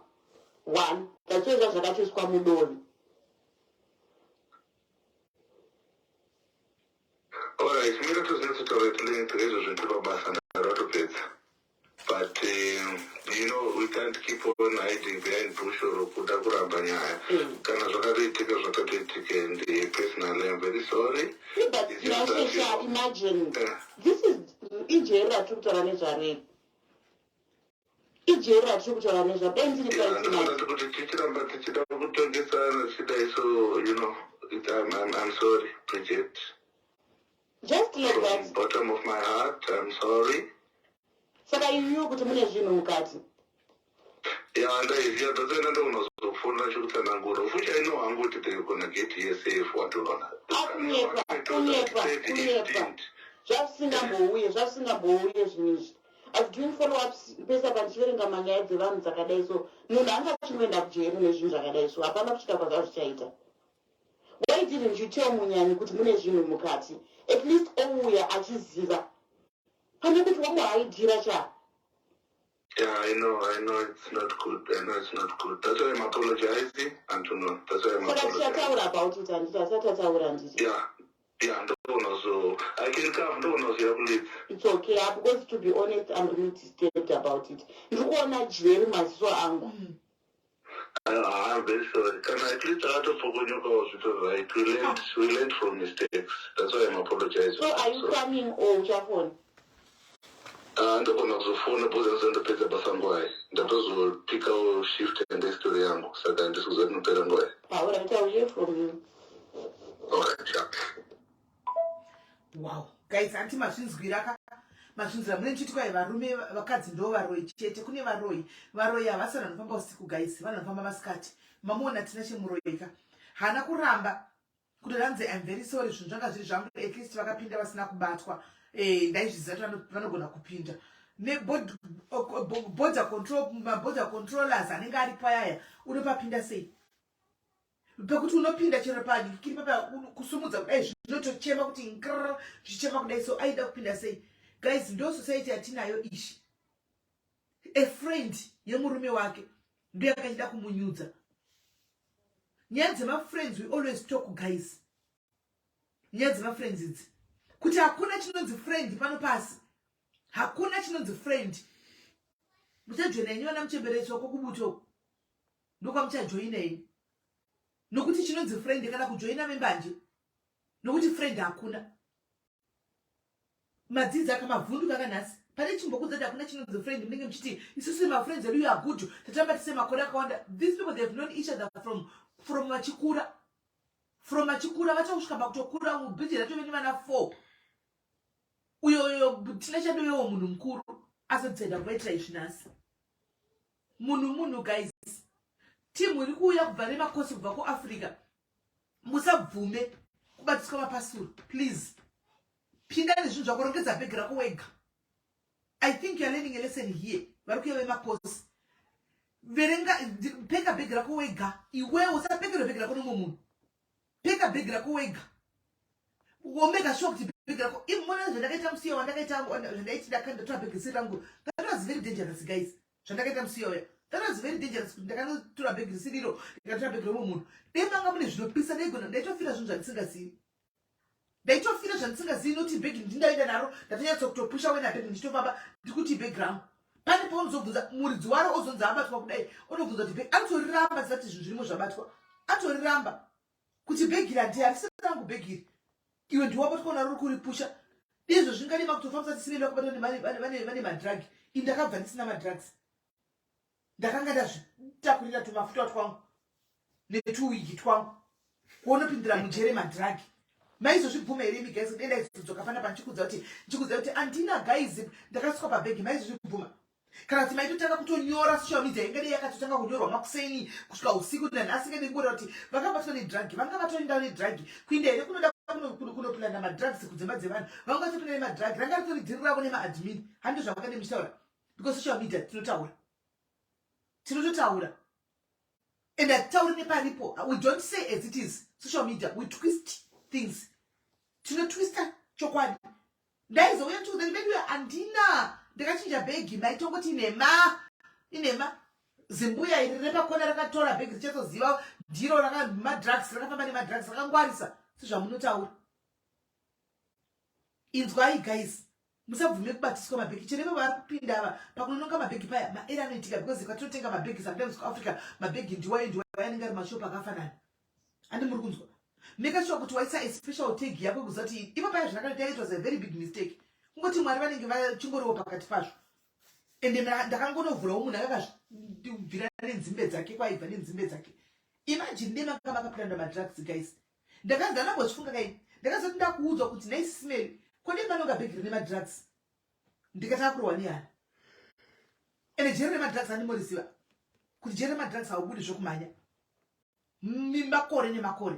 One, that's why zva zvakatoiswa mudovi. Alright, mira tozonyatsotaura at length izvozvo ndiri pabasa ndaratopedza. But we can't keep on hiding behind bush or kuda kuramba nyaya. Kana zvakatoitika zvakatoitika and personally I'm very sorry. But It's just that, you Tinashesha, imagine this is ijeri ratiri kutaura nezvarei, ijeri ratiri kutaura nezvaro. Dai ndiri Yeah, pai, ndinoona Tinashe? kuti tichiramba tichida kutongesana tichidai, so I'm sorry, Bridget. Just like From that. bottom of my heart, I'm sorry. Saka you knew kuti mune zvinhu mukati? Yeah, ndaiziva. Ndatoenda ndokunozofona chekutsanangura futi. I know hangu kuti they're gonna get here safe, watoona. Akunyepa, kunyepa, kunyepa. Zvazvisingambouye, zvazvisingambouye zvinhu izvi. I was doing follow-ups pese apa ndichiverenga manyaya dzevanhu dzakadai, so munhu anga achingoenda kujeri nezvinhu zvakadai, so hapana kusvika kwazvazvichaita. Why didn't you tell Munyanyi kuti mune zvinhu mukati? At least ouya achiziva pane kuti wamuhaidhira cha. Yeah, I know it's not good. I know it's not good. That's why I'm apologizing. Antonio. That's why I'm Saka apologizing. tichataura about it, handiti? Asati tataura, handiti? Yeah, ndoona so. I can come, ndoona so yakuLeeds. It's okay, because to be honest, I'm really disturbed about it. Ndiri kuona jeri maziso angu. I'm very sorry. Kana at least akatopokonyokawo zvito right. We learned from mistakes. That's why I'm apologizing. So are you So, coming or uchafona? Ah, ndogona kuzofona because ndisati ndapedza basa nguvai. Ndatozopikawo shift and story yangu saka handisi kuziva kuti inopera nguvai. Alright, I'll hear from you. Alright, sharp. Wow guys, hanti mazvinzwira ka? Mazvinzwira mune muchiti kwai varume, vakadzi ndo varoyi chete. Kune varoyi. Varoyi havasi vanhu vanofamba usiku guys, vanhu vanofamba masikati. Mamuona Tina chemuroyi ka? Haana kuramba kuti ranzi, "I'm very sorry, zvinhu zvanga zviri zvangu." At least vakapinda vasina kubatwa. Ndaizviziva kuti vanogona kupinda neborder control. Maborder controllers anenge aripo ayaya, unopapinda sei pekuti unopinda chero padikiri papa kusumudza kudai zvinotochema kuti nkr, zvichema kudai. So aida kupinda sei guys? Ndo society yatinayo ishi. A friend yemurume wake ndo yakachida kumunyudza. Nyaya dzemafriends, we always talk guys, nyaya dzemafriends idzi, kuti hakuna chinonzi friend pano pasi, hakuna chinonzi friend. Muchajoina inyi vana muchembereswa kwokubuto, ndokwamuchajoina ini, nokuti chinonzi friend kana kujoina vembanje, nokuti friend hakuna. Madzidzi akamavhunduka kanhasi pane chimbokudza kuti hakuna chinonzi friend. Munenge muchiti isusu mafriends edu are good, tatamba tise makore akawanda. These people, they have known each other from vachikura, from vachikura, vachakusvika pakutokura. Mubhiji ratove nevana four. Uyo Tina chadoyewo munhu mukuru azodecida kuvaitira izvi nhasi. Munhu guys, timu iri kuuya kubva nemakosi kubva kuAfrica, musabvume kubatiswa mapasuru please. Pinda nezvinhu zvako, rongedza bhegi rako wega. I think you are learning a lesson here. Vari kuuya vemakosi, verenga, peka bhegi rako wega iwewe, usapekerwe bhegi rako nomwe munhu. Peka bhegi rako wega, womeka sure kuti bhegi rako imona. Zvandakaita musiya wandakaita, zvandaiti ndatora bhegi risiri rangu, that was very dangerous guys. Zvandakaita musiya uya, that was very dangerous, kuti ndakanotora bhegi risiriro, ndikatora bhegi romwe munhu. Dai manga mune zvinopisa, ndaigona ndaitofira zvinhu zvandisingazivi, ndaitofira zvandisingazivi, noti bhegi ndindaenda naro, ndatonyatsa kutopusha wena bhegi ndichitofamba, ndikuti bhegi rangu. Pane paunozobvunza muridzi waro, ozonzi abatwa kudai, unobvunza kuti bhegi, anotoriramba tisati zvinhu zvirimo zvabatwa. Atoriramba kuti bhegi randi harisi rangu bhegi iri, iwe ndiwabatwa naro uri kuripusha. Izvo zvingadima kutofambisa tisinei kubatwa vane madrugs. Ini ndakabva ndisina madrugs, ndakanga ndazvitakurira tumafuta twangu netuwigi twangu, kuonopindira mujere madrugs. Maizozvibvuma here imi guys? Denda izodzoka panapa ndichikudza kuti, ndichikudza kuti andina guys, ndakasukwa pabhegi, maizozvibvuma? Kana kuti maitotanga kutonyora social media ingadei yakatotanga kunyorwa makuseni kusvika usiku nanhasi, ingadei kungoreva kuti vakabatwa nedrug, vanga vatoendawo nedrug kuinda here kunoda kunoplanda madrugs kudzimba dzevanhu? Vanga vatopinda nemadrug, ranga ritori dhiri ravo nemaadmin. Handi zvavakade muchitaura, because social media tinotaura, tinototaura and hatitauri neparipo. We don't say as it is. Social media, we twist things, tinotwista chokwadi. Ndaizouya ndichikuudza vedu handina, ndakachinja bhegi, maitongoti inhema, inhema. Zimbuya iri repakona rakatora bhegi richatoziva ndiro ramadrugs, rakafamba nemadrugs, rakangwarisa sezvamunotaura. Inzwai guys, musabvume kubatiswa mabhegi. Chero ivo vari kupinda ava, pakunononga mabhegi paya, maerror anoitika, because kwatinotenga mabhegi sometimes kuAfrica, mabhegi ndiwayo ndiwayo, anenge ari mashopu akafanana. Andi muri kunzwa? Make sure kuti waisa a special tag yako kuziva kuti ipo paya zvakatoita. It was a very big mistake. Kungoti Mwari vanenge vachingoriwo pakati pazvo. Ende ndakangonovhurawo munhu akakazvibvira nenzimbe dzake, kwaibva nenzimbe dzake. Imagine dai manga makapinda madrugs guys. Ndakanzi ndandambozvifunga kaini, ndakazoti ndakuudzwa kuti naisisimeri kode manonga bhegi rine madrugs, ndikatanga kurohwa nehana. Ende jeri remadrugs andimoriziva kuti jeri remadrugs haubudi zvokumhanya, makore nemakore.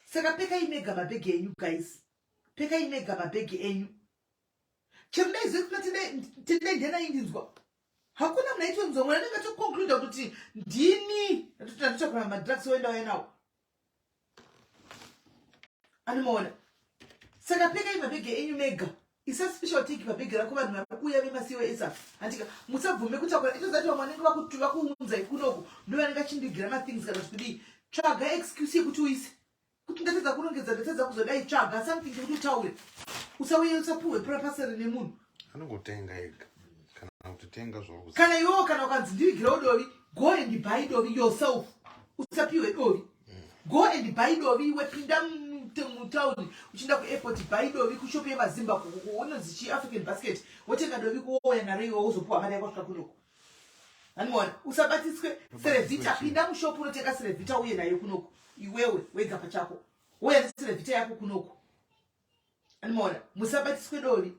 Saka pekai mega mabhegi enyu guys, pekai mega mabhegi enyu. Chero ndaiziva kuti tendai ndianaindinzwa, hakuna munhu aitonzwa. Mwana anenge atoconcluda kuti ndini ndatotakura madrugs, oenda uya nawo, anomaona. Saka pekai mabhegi enyu mega, isa special tag pabhegi rako. Vanhu vari kuuya vemasiwo esa handika, musabvume kutakura. Itozati vamwe vanenge vakuunzai kunoku ndo vanenge achindigira mathings kana kuti kudii. Tsvaga excuse yekuti uise kuti ndatadza kurongedza, ndatadza kuzodai. Tsvaga something chekuti utaure, usauye, usapuhwe parcel nemunhu. Anongotenga ega kana kuti tenga zvauri. Kana iwewo, kana ukanzi ndivigirawo dovi, go and buy dovi yourself, usapiwe dovi. Go and buy dovi iwe, pinda mutauni. Uchienda kuairport, buy dovi kushopu yemazimba, unonzi chi African Basket, wotenga dovi kuwouya naro iwe, wozopuwa mari yako kusvika kunoku. Hanimona, usabatiswe Cerevita. Pinda mushopu, unotenga Cerevita, uye nayo kunoku iwewe wega pachako, wouya neCerevita yako kunoku. Hanimona, musabatiswe dovi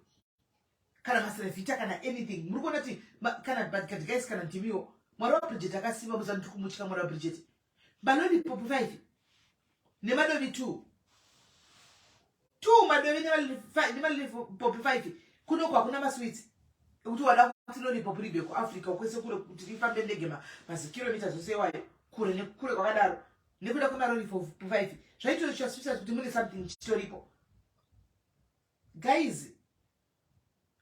kana maCerevita kana anything. Muri kuona kuti kana, but guys, kana ndimiwo, Mwari waBridget akasimba. Muza ndiri kumutya Mwari waBridget. Malollipop 5 nemadovi 2, 2 madovi nemalollipop 5. Kunoku hakuna masweets ekuti wada kuti lollipop ribve kuAfrica kwese kure, kuti rifambe ndege mazikilomita zvose iwayo, kure nekure kwakadaro, nekuda kwemalolipop 5. Zvaitochasvisa kuti mune something chitoripo. Guys,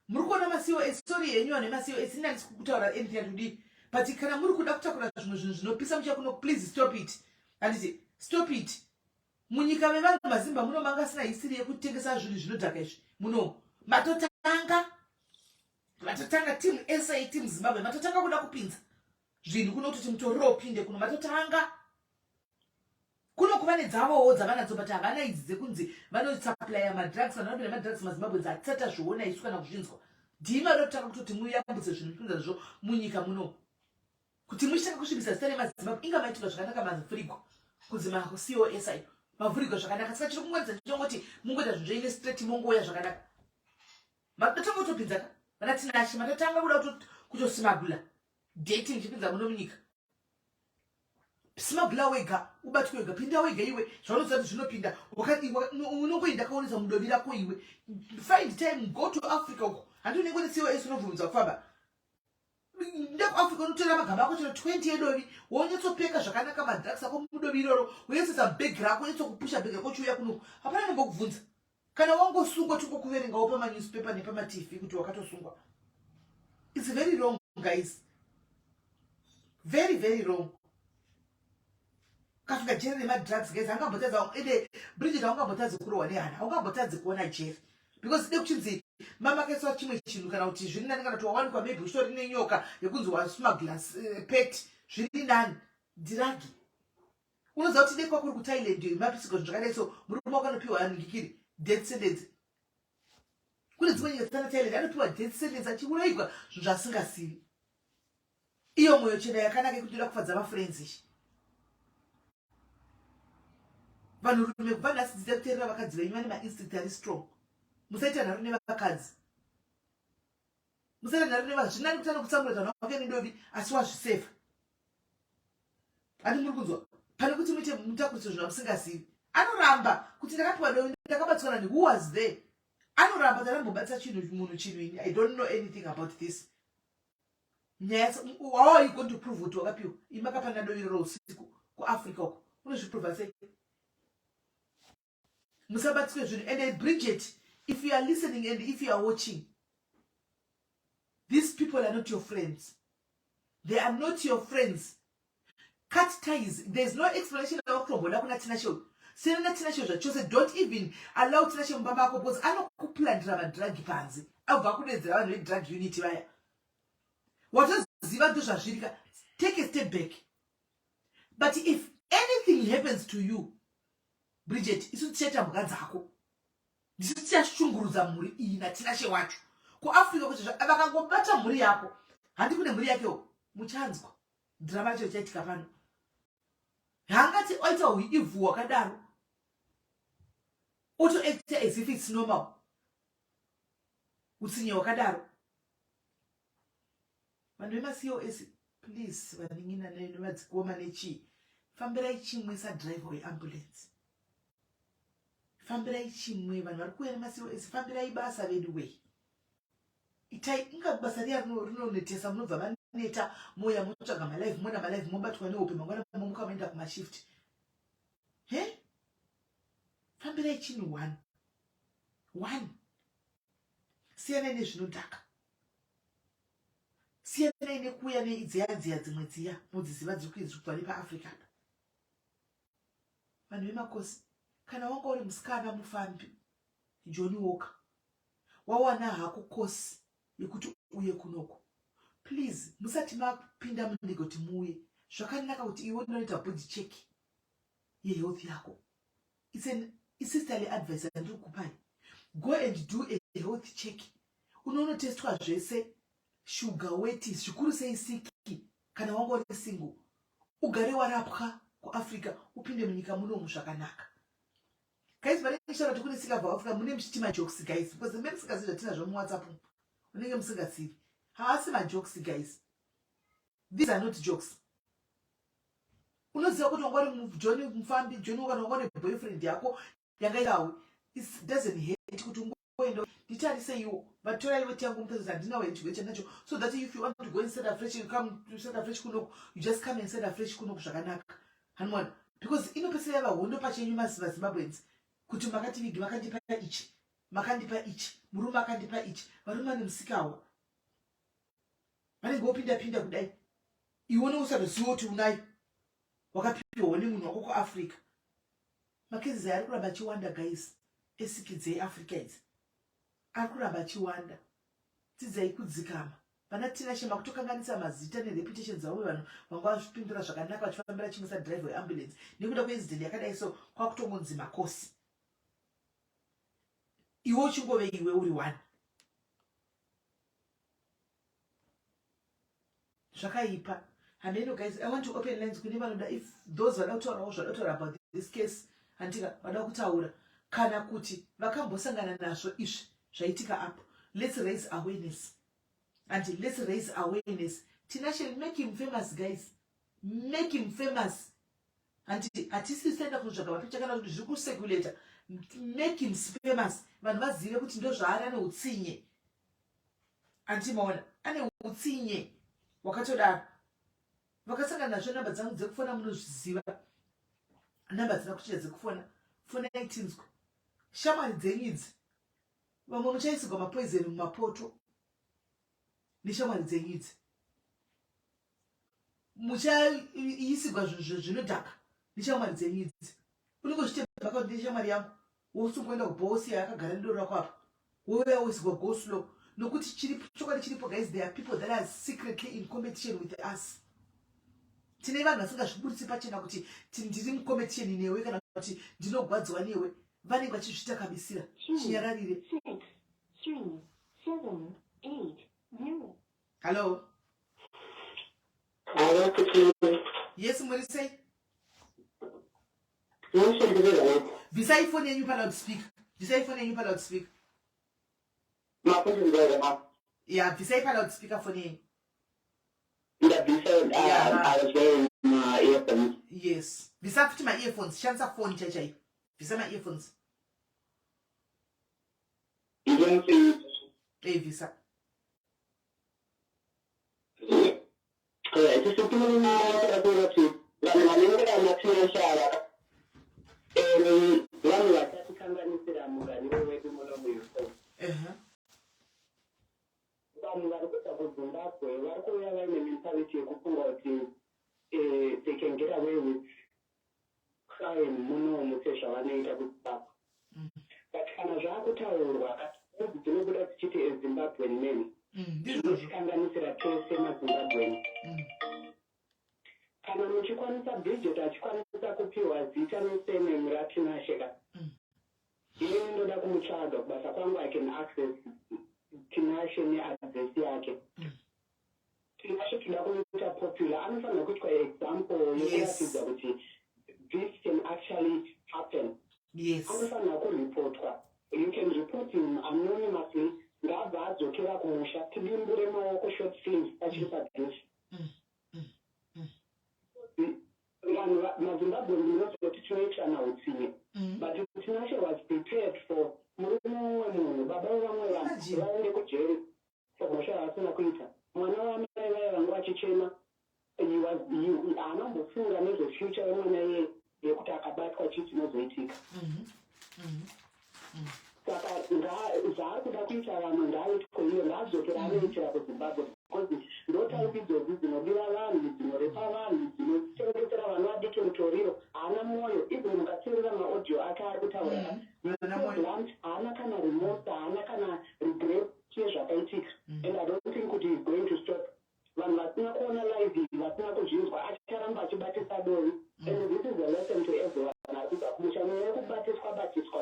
muri kuona maCOS, sorry henyu vanhu vemaCOS, ini handisi kutaura anything atodii, but kana muri kuda kutakura zvimwe zvinhu zvinopisa mucha kuno, please stop it. Handiti, stop it. Munyika mevanhu mazimba muno manga asina history yekutengesa zvinhu zvinodhaka izvi. Muno matotanga, matotanga team SA, team Zimbabwe, matotanga kuda kupinza zvinhu kuno kutoti mutoriro upinde kuno. Matotanga kuno kuva nedzavowo dzavanadzo, but havana idzi dzekunzi vanosupplya madrugs. Vanhu vanopinda madrugs maZimbabwe dzatisati tazviona isu kana kuzvinzwa. Ndimi vanotanga kutoti muyambutse zvinhu muchipinza zvo munyika muno, kuti muchitanga kusvibisa zita remaZimbabwe. Inga maitirwa zvakanaka mavhurigwa kunzi maCOS ayo, mavhurigwa zvakanaka. Saka chiri kungoedza ndichongoti mungoita zvinhu zveine straight, mongouya zvakanaka. Matotanga kutopinza ka vana Tinashe, matotanga kuda kutosmuggla dating chipinza muno munyika. Smuggla wega, ubatwe wega, pinda wega iwe. Zvaunoziva kuti zvinopinda, unongoenda kaonesa mudovi rako iwe. Find time, go to Africa uko. Handi unenge une COS, unobvumidza kufamba ndekuAfrica. Unotora magaba ako chero 20 edovi, wonyatsopeka zvakanaka madrugs ako mudovi iroro, woyesesa bhegi rako, onyatsokupusha bhegi rako uchiuya kunoku. Hapana nombokubvunza. Kana wangosungwa, tingokuverengawo pamanewspaper nepamatv kuti wakatosungwa. It's very wrong, guys, very, very wrong. Ukafika jeri nemadrugs, guys, angambotadza ende Bridget, haungambotadzi kurohwa nehana, haungambotadzi kuona jeri, because de kuchinzi mamakaiswa chimwe chinhu, kana kuti zviri nani, kana kuti wawanikwa maybe uchitori nenyoka yekunzi wasmuggla pet, zviri nani drug. Unoziva kuti dekwa kuri kuThailand iyo mapisiko zvinhu zvakadai, so murume wako anopiwa ngikiri death sentence. Kune dzimwe nyika dzana Thailand, anopiwa death sentence achiurayigwa zvinhu zvaasingasivi. Iyo mwoyo chena yakanaka yekuti toda kufadza mafriends ishi. Vanhurume, kubva nhasi dzidza kuteerera vakadzi venyu. Vane mainstinct ari strong. Musaita nharo nevakadzi, musaita nharo neva. Zvinani kuti anokutsamura vanhu vake nedovi, asi wazvisefa. Handi muri kunzwa? Pane kuti muite mutakuriso zvinhu amusingazivi. Anoramba kuti ndakapiwa dovi, ndakabatswa nani? Who was there? Anoramba kuti andambobatisa chinhu munhu chinhu ini. I don't know anything about this nyaya. How are you going to prove kuti wakapiwa? Imi akapanda dovi roro usiku kuAfrica uko, unozviprova sei? Musabatiswe zvinhu. And Bridget, if you are listening and if you are watching, these people are not your friends. They are not your friends. Cut ties. There's no explanation yawakutomboda kuna Tinashe. Siyana naTinashe zvachose. Don't even allow Tinashe mumba mako, because anokuplandira madrug panze, abva kudedzera vanhu vedrug unit vaya. Watoziva ndozvazvirika. Take a step back. But if anything happens to you, Bridget, isu tichaita mhuka dzako. Ndisu tichashungurudza mhuri iyi naTinashe wacho kuAfrica, kuti vakangobata mhuri yako, handi kune mhuri yakewo, muchanzwa drama racho richaitika pano. Haangati oita huivhu hwakadaro, otoacta as if it's normal, utsinye hwakadaro. Vanhu vemaCOS, please, vanin'ina nevadzikoma nechii, fambirai chimwe sadriver weambulance. Fambirai chimwe. Vanhu vari kuuya nemaCOS, fambirai basa vedu wei. Itai inga basa riya rinonetesa, munobva maneta, mouya motsvaga malive, mona malive, mobatwa nehope, mangwana momuka moenda kumashift. He, fambirai chinhu one one. Siyanai nezvinodhaka, siyanai nekuuya neidziya dziya dzimwe dziya mudziziva dziri kuizwa nepaAfrica apa. Vanhu vemakosi, kana wanga uri musikana mufambi, Johnny Walker, wawana hako kosi yekuti uye kunoko, please, musati mapinda mundege kuti muuye, zvakanaka kuti iwe unoita body check yehealth yako. It's an Isisterly advice yandiri kukupai, go and do a health check. Unonotestwa zvese, shuga, weti, zvikuru sei siki. Kana wanga uri single, ugare warapwa kuAfrica, upinde munyika munomu zvakanaka. Guys, pane ndichitaura kuti kune sika bva Africa, mune muchiti majokes, guys, because mune musingazivi zvatinazvo muWhatsApp, unenge musingazivi. Haasi majokes, guys, these are not jokes. Unoziva kuti wanga uri John mufambi, John, kana wanga une boyfriend yako yanga irawe, it doesn't hurt kuti ungoenda nditariseiwo, vatorai weti yangu mutadzi, handina weti chandinacho, so that if you want to go and start afresh, you come to start afresh kunoku. You just come and start afresh kunoku zvakanaka, hanimona? Because inopesera yava hondo pachenyu, maZimbabweans, kuti makativigi, makandipa ichi, makandipa ichi, murume akandipa ichi. Varume vane musikawa, vanenge vopinda pinda kudai, iwe usatoziva kuti unayo, wakapiwawo nemunhu wako kuAfrica. Macases ari kuramba achiwanda, guys, esiki dzeAfrica idzi ari kuramba achiwanda. Dzidzai kudzikama. Vana Tinashe, makutokanganisa mazita nereputation dzavo. Vanhu vanga vazvipindura zvakanaka, vachifambira chimwe sadriver weambulance, nekuda kweincident yakadai so kwakutongonzi makosi. Iwe uchingove iwe uri one. Zvakaipa, hameno. Guys, I want to open lines kune vanoda, if those vada kutaurawo zvada kutaura about this case, handika vada kutaura, kana kuti vakambosangana nazvo izvi zvaitika apo. Let's raise awareness and let's raise awareness. Tinashe, make him famous, guys, make him famous. Handiti hatisi saenda kunotsvaga mapicha kana kuti zviri kucirculata. Make him famous, vanhu vazive kuti ndo zvaari. Ane utsinye, handiti maona? Ane utsinye wakatodaro. Vakasangana nazvo, namba dzangu dzekufona munozviziva, namba dzina kuchinja dzekufona. Fonai tinzwe. Shamwari dzenyu idzi, vamwe muchaisigwa mapoison mumapoto neshamwari dzenyu idzi, muchaisigwa zvinhu zvinodhaka neshamwari dzenyu idzi. Unenge uchitemba kuti ndeshamwari yangu, wosungoenda kubhosi yaakagara nedoro rako apa, wouya woisigwa go slow. Nokuti chiripo, chokwadi chiripo, guys, there are people that are secretly in competition with us. Tine vanhu vasingazviburitsi pachena kuti ndiri mucompetition newe kana kuti ndinogwadziwa newe. Vanenge vachizviita kabisira chinyararire. 6, 3, 7, 8, 0. Hallo. Hello, Kuti. Yes, muri sei? Noshe, ndiri right. Bvisai foni yenyu paloudspeaker, bvisai foni yenyu paloudspeaker. Makuti ndere ma. Ya, bvisai paloudspeaker foni yenyu. Ndabvisa. I was wearing my earphones. Yes, bvisa futi maearphones, shandisa foni chai chaiyo, bvisa maearphones. You don't see. Ei, bvisa. Alright, so kuti vanhu vanenge vanaTinashe ava, vanhu vachatikanganisira mugariro wedu muno muUK. Vanhu vari kubva kuZimbabwe vari kuuya vaine mentality yekufunga kuti they can get away with crime munomu sezvavanoita kuZimbabwe. But kana zvaakutaurwa, idzi dzinobuda dzichiti a Zimbabwean man, Ndizvozvo. Zvinotikanganisira tese maZimbabwean. Kana muchikwanisa, Bridget achikwanisa kupiwa zita nesurname raTinashe ka, inini ndoda kumutsvaga kubasa kwangu. I can access Tinashe neaddress yake. Tinashe toda kumuita popular. Anofanira kuitwa example yekuratidza kuti this can actually happen. Anofanira kuripotwa. You can report him anonymously. Ngaabva adzokera kumusha, tidimbure maoko, short sleeves, pachiri padhuze. Vanhu maZimbabwe munozoti tinoitirana utsinye, but Tinashe was prepared for murume mumwe munhu, baba vevamwe vanhu, Imagine. vaende kujeri for mhosva yaasina kuita. Mwana wamai vaya vanga vachichema, haana kumbofunga nezvefuture yemwana iyeye, yekuti akabatwa chii chinozoitika. Saka zvaari kuda kuita vamwe ngaaitwe iye, ngaadzokere anoitira kuZimbabwe, because ndo type idzodzi dzinobira vanhu, dzinorepa vanhu, dzinochengetera vana vadiki mutoriro. Haana mwoyo. Even mukateerera maaudio ake ari kutaura, Haana mwoyo. blunt, haana kana remorse, haana kana regret yezvakaitika. And I don't think kuti is going to stop. Vanhu vasina kuona live iyi, vasina kuzvinzwa, acharamba achibatisa dovi. And this is a lesson to everyone ari kubva kumusha, nyaya yekubatiswa batiswa.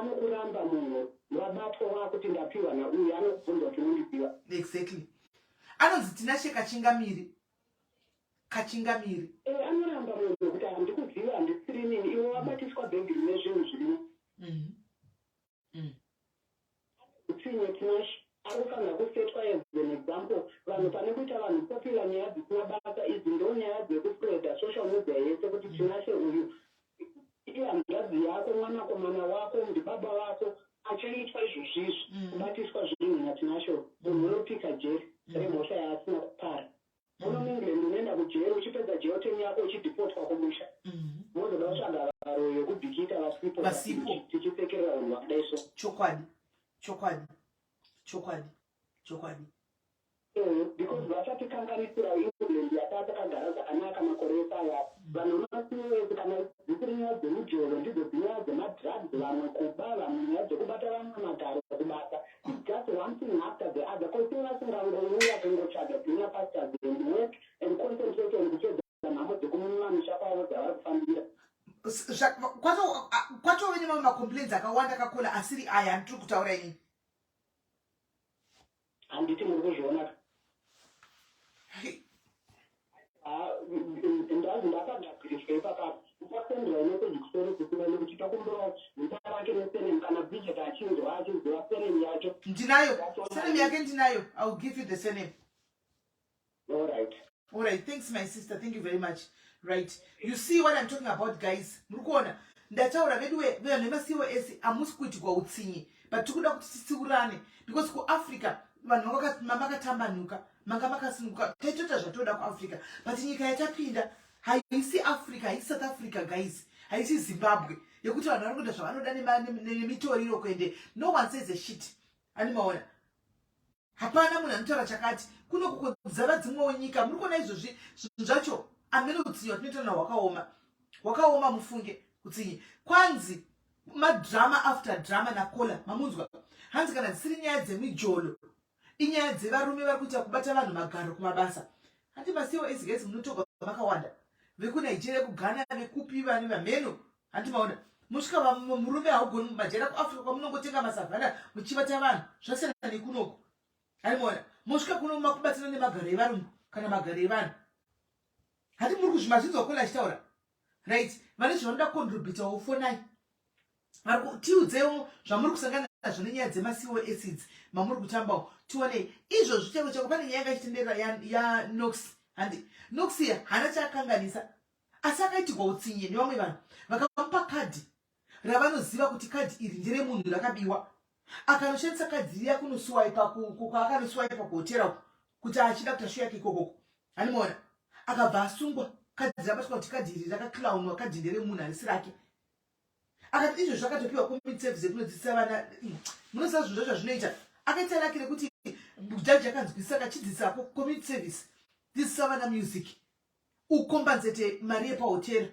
Anokuramba munhu vabatwa wakuti ndapiwa nauyu, anokubvunza kuti unondiziva. Exactly. Anonzi Tinashe Kachingamiri. Kachingamiri. Eh, anoramba munhu kuti handikuziva, handisiri nini, iwe wabatiswa bhegi rine zvinhu zvirimo. Utsinye Tinashe ari kufanira kusetwa as an example. Vanhu pane kuita vanhu popular nyaya dzisina basa idzi, ndo nyaya dzekuspreada social media yese kuti Tinashe uyu ihanzvadzi yako, mwanakomana wako, ndibaba vako achaitwa izvozvizvi. Kubatiswa zvinhu naTinashe, munhu unopika jeri remhosva yaasina kupara. Muno muEngland unoenda kujeri, uchipedza jail term yako uchidhipotwa kumusha. Mozoda kutsvaga varoyi vekubhikita vasipo. Vasipo. Tichisekerera vanhu vakadai so. Chokwadi, chokwadi, chokwadi, chokwadi. Because vachatikanganisira England yataa takagara zvakanaka makore ese aya. Vanhu vemacos, kana dzisiri nyaya dzemujolo, ndidzo dzinyaya dzemadrugs, vamwe kuba, vamwe nyaya dzekubata vamwe magaro kubasa. It's just one thing after the other. Kose vasingangouya kungotsvaga greener pastures and work and concentrate on kupedza nhamo dzekumamisha kwavo dzavari kufambira. Kwatove nemamwe macomplaints akawanda kakola asiri aya anditiri kutaura inini. Handiti muri kuzviona? Hey. Ndazi ndakagadziriswa ipapapa. Uchasendera message kuseri kusina nekuti tokumbirawo zita rake nesurname kana Bridget achinzwa, achiziva surname yacho. Ndinayo surname yake, ndinayo. I will give you the surname. All right. All right, thanks my sister, thank you very much. Right, you see what I'm talking about, guys? Muri kuona ndataura vedu vanhu vemaCOS, hamusi kuitirwa utsinye, but tiri kuda kuti titsiurane because kuAfrica vanhu makatambanuka, manga makasununguka, taitoita zvatoda kuAfrica, but nyika yatapinda haisi Africa, haisi South Africa, guys, haisi Zimbabwe yekuti vanhu vari kuita zvavanoda nemitoriro kuende. No one says a shit, animaona? Hapana munhu anotaura chakati kuno kukodzava dzimwewo nyika. Muri kuona izvozvi zvinhu zvacho amene utsinye watinoita na hwakaoma, hwakaoma mufunge. Utsinye kwanzi madrama after drama nakola mamunzwa. Hanzi kana dzisiri nyaya dzemijolo, inyaya dzevarume vari kuita kubata vanhu magaro kumabasa. Handi maCOS, guys, munotoga makawanda vekuNigeria, kuGhana, vekupi, vane vamheno. Handi maona musvika murume haugoni majera kuAfrica kwamunongotenga masavhana muchibata vanhu, zvasiyana nekunoku. Handi maona musvika kuno makubatana nemagaro evarungu kana magaro evanhu. Handi muri kuzvimazvinzwa kola achitaura? Right, vane zvavanoda kucontributawo, fonai, tiudzewo zvamuri kusangana nazvo nenyaya dzemaCOS idzi mamuri kutambawo, tionei izvozvi. Chako chako pane nyaya yanga ichitenderera yaNox. Handi Nox haana chaakanganisa, asi akaitirwa utsinye nevamwe vanhu vakamupa kadhi ravanoziva kuti kadhi iri nderemunhu rakabiwa. Akanoshandisa kadhi riya kunoswipa, kwaakanoswipa kuhotera uku kuti achida kuti ashu yake ikokoko. Handimaona akabva asungwa, kadhi rabatwa kuti kadhi iri rakaclownwa, kadhi nderemunhu, harisi rake. Akati izvo zvakatopiwa community service yekunodzidzisa vana. Munoziva zvinhu zvacho zvazvinoita. Akaita laki rekuti jaji akanzwisisa, akachidzidzisa community service, dzidzisa vana music, ucompensate mari yepahotera.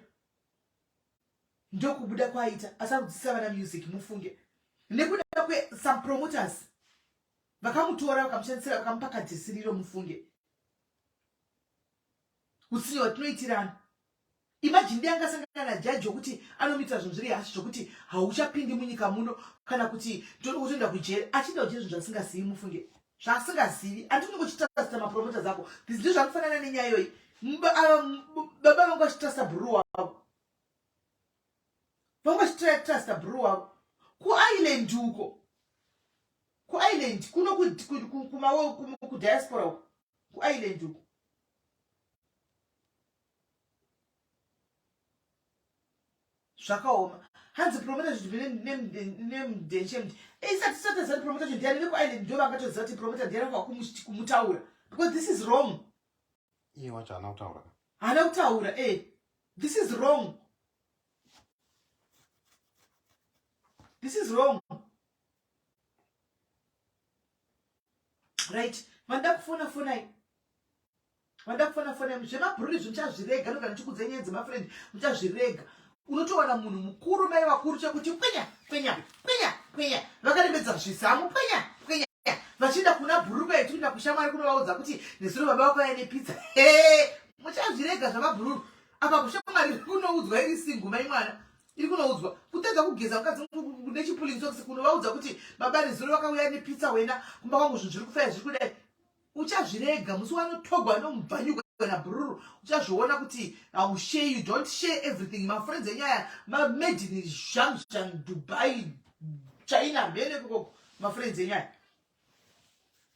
Ndokubuda kwaita, asi akudzidzisa vana music mufunge, nekuda kwesome promoters vakamutora, vakamushandisira, vakamupa kadhisiriro mufunge. Utsinye hwatinoitirana. Imagine dai angasangana najaji wekuti anomuitira zvinhu zviri hashi zvokuti hauchapindi munyika muno kana kuti utoenda kujeri, achienda kujeri, zvinhu zvasingazivi mufunge, zvaasingazivi. Handiti unenge uchitrusta mapromoters ako? This ndizvo zvanofanana nenyaya iyoyi. Baba vangu vachitrusta bhururu wavo, vanga vachitrusta bhururu wavo kuIreland uko, kuIreland kuno, kudiaspora uko, kuIreland uko. Zvakaoma. Hanzi promoter nemdenshemt isati tisati promoter cho ndiani? VekuIreland ndo vangatoziva kuti promoter ndiani kumutaura, because this is wrong. Iye wacho haana kutaura. Haana kutaura. This is wrong, this is wrong. Right, vanoda kufona, fonai. Vanoda kufona, fonai. Zvemabhururi izvi muchazvirega. Nogara ndichikudza nyaya dzemafriend, muchazvirega. Unotowana munhu mukuru, mai vakuru, chekuti pwenya pwenya pwenya pwenya, vakarembedza zvizamu, pwenya pwenya, vachienda kuna bhuruka yetikuenda kushamwari kunovaudza kuti nezuro baba vako aine pizza. He, muchazvirega zvamabhururu apa. Kushamwari iri kunoudzwa iri single, mai mwana iri kunoudzwa kutadza kugeza mukadzi. nechipulling socks kunovaudza kuti baba rezuro vakauya nepizza wena kumba kwangu, zvinhu zviri kufaya, zviri kudai. Uchazvirega musi wanotogwa nomubvanyugwa nabhururu. Uchazviona kuti haushare, you don't share everything. Mafriends enyu aya mamade in Zhangzhang, Dubai, China, mhene kokoko. Mafriends enyu aya,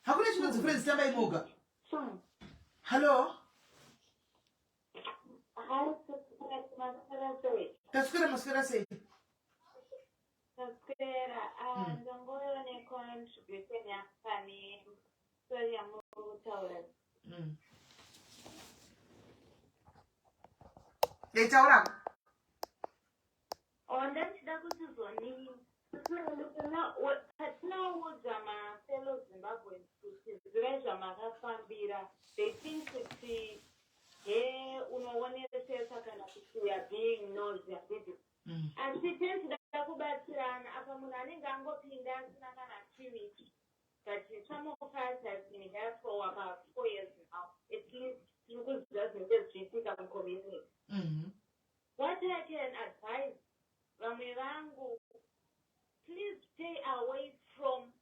hakuna chinonzi friends. Tambai moga. 5. Hallo. Taswera, maswera sei? Taswera. Ndangouya necontribution yangu pane story yamuri kutaura. Etaurako. Oh, ndachida kuti zoni patinoudza mafellow Zimbabweans kuti zivai zvamakafambira, they think kuti he unoonesesa kana kuti you are being nosy, handiti? Asi tendida kubatsirana apa. Munhu anenge angopinda asina kana 2 weeks, but some of us have been here for about 4 years now. At least tiri kuziva zvinenge zvichiitika mucommunity. What I can advise vamwe vangu, please stay away from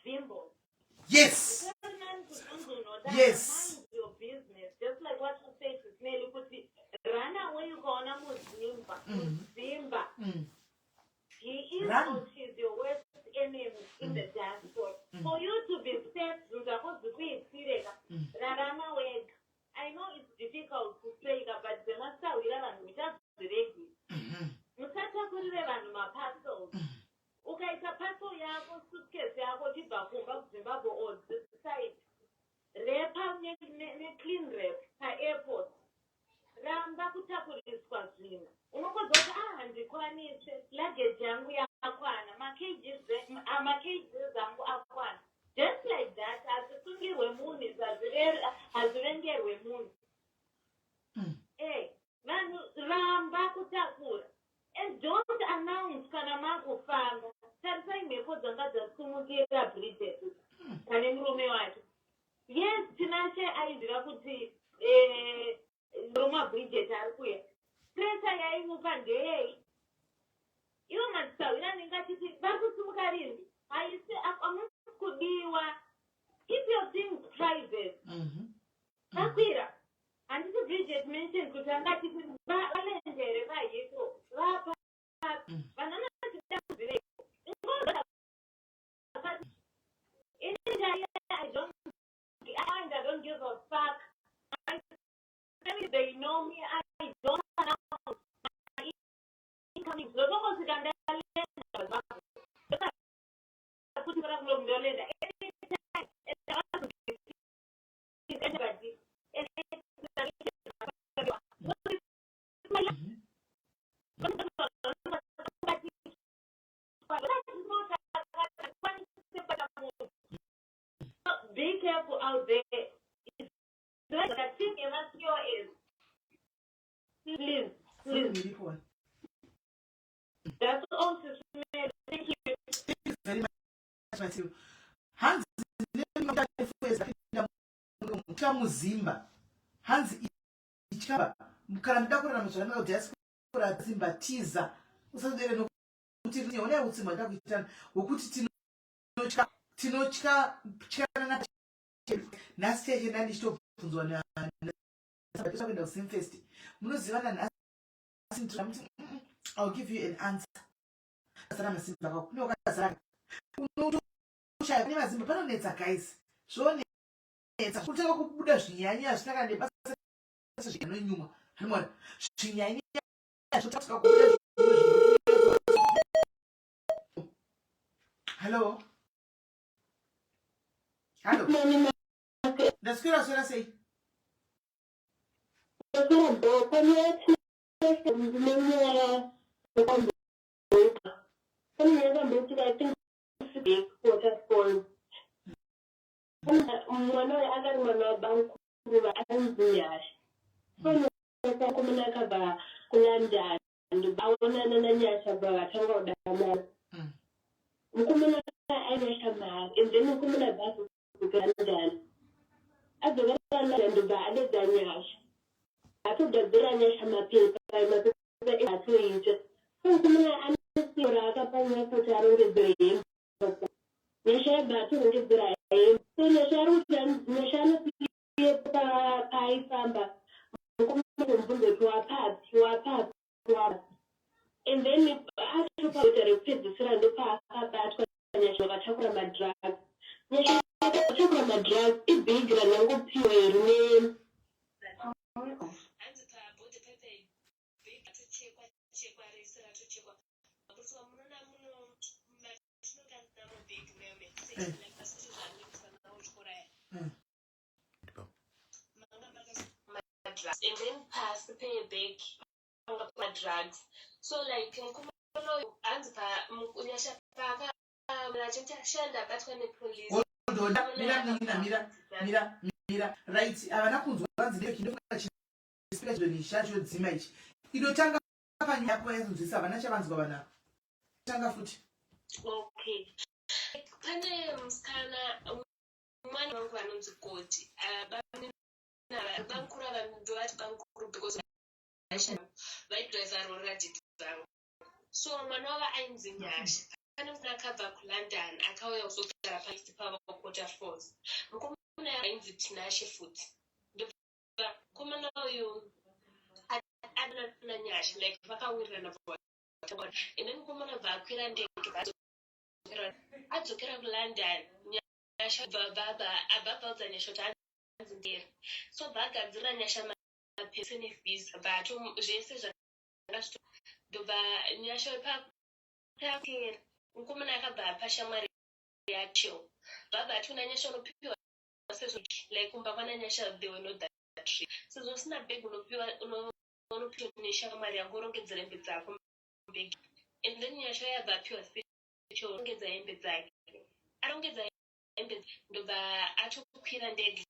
Zimbos. Mind your business, just like what you said to Snelly, kuti run away ukaona muzimba. Muzimba, he is Run. or she is your worst enemy in the diaspora. For you to be safe, zvinhu zvako zvikuitireka, rarama wega. I know it's difficult to say ka, but zemasahwira vanhu muchazviregi. Musatakurire vanhu maparcels. Ukaita parcel yako, suitcase yako, uchibva kumba kuZimbabwe or this side, wrapa neclean wrap paairport. Ramba kutakuriswa zvinhu. Unongonzwa kuti, "Ah, handikwanise, luggage yangu yakwana, makgs angu akwana," just like that. Hazvisungirwe munhu izvi, hazvivengerwe munhu. Vanhu ramba kutakura and don't announce kana makufamba. Tarisai mhepo dzanga dzasumukira Bridget pane murume wake. Yes, Tinashe aiziva kuti murume waBridget ari kuya. Pressure yaimupa ndeyei? Ivo madzisahwira anenge achiti vari kusumuka rini? Haisi hamusi kudiwa. Keep your things private. Vakwira, handiti Bridget mentioned kuti angachiti valendere vaHeathrow vapa vanhu vanotida kuzivei. Ini I don't give a fuck. My family, they know me. I don't announce my incoming. Ndotongosvika ndalenda kuti kana kuno ndolenda anytime, and I want to give anybody an explanation. Be careful out there. It's like the thing is, please, please. Iripo wani. That's all, Sister Mary. Thank you. Thank you very much, Matthew. Hanzi mutya muzimba, hanzi ityaba kana muda kurarama zvakanaka kudiaspora, zimba tiza, usazodere nokuti onai utsi hwanda kuitana hwekuti tinotya, tinotya tyanana. Nhasi chaiche ndandichitobvunzwa kuenda kuZimfest, munoziva nanhasi muti, "I'll give you an answer." Azara masimba kako kune wakazara unotoshaya kune mazimba panonetsa guys, zvonetsa kutanga kubuda zvinyanya zvisina kana nebasa zvinonyumwa hanimona zvinyanya zvotanga kubuda. Hallo, hallo, ndaswera, swera sei? Ndaswera panyaya nenyaya yakamboita, pane nyaya yakamboitika, I think Waterfalls. Mwana uyu akari mwana wabankuru vaanzi Nyasha. Mukomana akabva kuLondon, aonana naNyasha, bva vatanga kudanana. Mukomana ainyasha mari, and then mukomana bva azodzoka London, adzoka London, ndobva adedza Nyasha, atogadzira Nyasha mapepa, mapepa atoita. So mukomana raakapa Nyasha kuti arongedzere hembe. Nyasha yabva atorongedzera hembe. So Nyasha ari kuti Nyasha anosiye paaifamba, mukomana kumubvunza kuti wapapi, wapapi, wapapi. And then atopaita rekupedzisira ndopaakabatwa Nyasha vakatakura madrugs. Nyasha akatakura madrugs, ibhigi ranangopiwa rine Hanzi pabhodhi pepe bhegi ratochekwa chekwa rese, ratochekwa maburiswa. Munoona muno matinokanda mubhegi meme like pasiti zvanoitwa nawo chikoro aya. Manga madrugs and then pasi pebhegi panga madrugs. So like mukomana uyu, hanzi Nyasha paaka achiti ashanda abatwa nepolice. Hold on, mira, mira, mira, mira, mira. Right, havana kunzwa. Vanzi ndofunga chisipika chidoni chodzima ichi. Inotanga panyaya yako vanyatsodzisa, havana chavanzwa vanhu. Tanga futi. Okay, pane musikana, mwana wangu anonzi Godi. Bankuru ava ndovati bankuru because vaidhiraivha rori radhidhi vangu. So mwana wavo ainzi Nyasha. Pane musikana akabva kuLondon, akauya kuzogara paisi pavo Quarter Falls. Mukomana ainzi Tinashe futi. Ndobva mukomana uyu adana Nyasha, like vakawirirana. And then mukomana bva akwira ndege, adzokera kuLondon. Nyasha bva abva abvaudza Nyasha kuti hanzi ndere. So bva agadzirira Nyasha mapese nevhisa, bva ato zvese zvanga zvito. Ndobva Nyasha paakera, mukomana akabva apa shamwari yacho. Bvabva ati kuna Nyasha, unopiwa sezvo like kumba kwana Nyasha they were not that rich. Sezvo usina bhegi, unopiwa unopiwa neshamwari yangu, urongedzera hembe dzako mubhegi. And then Nyasha yabva apiwa secho, rongedza hembe dzake, arongedza hembe, ndobva atokwira ndege.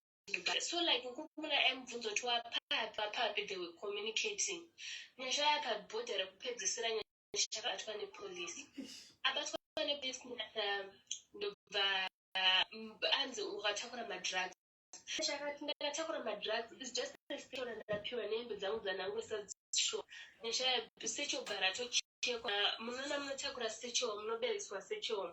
So like mukomana aimubvunza kuti wapapi, wapapi. They were communicating. Nyasha yapabhodha rekupedzisira, Nyasha akabatwa nepolisi. Abatwa nepolisi, Nyasha ndobva anzi ukatakura madrugs. Nyasha akati, "Ndakatakura madrugs is just a station ndapiwa nehembe dzangu dzandangoisa sure." Nyasha satchel bva ratochekwa. Munoona munotakura satchel, munobereswa satchel,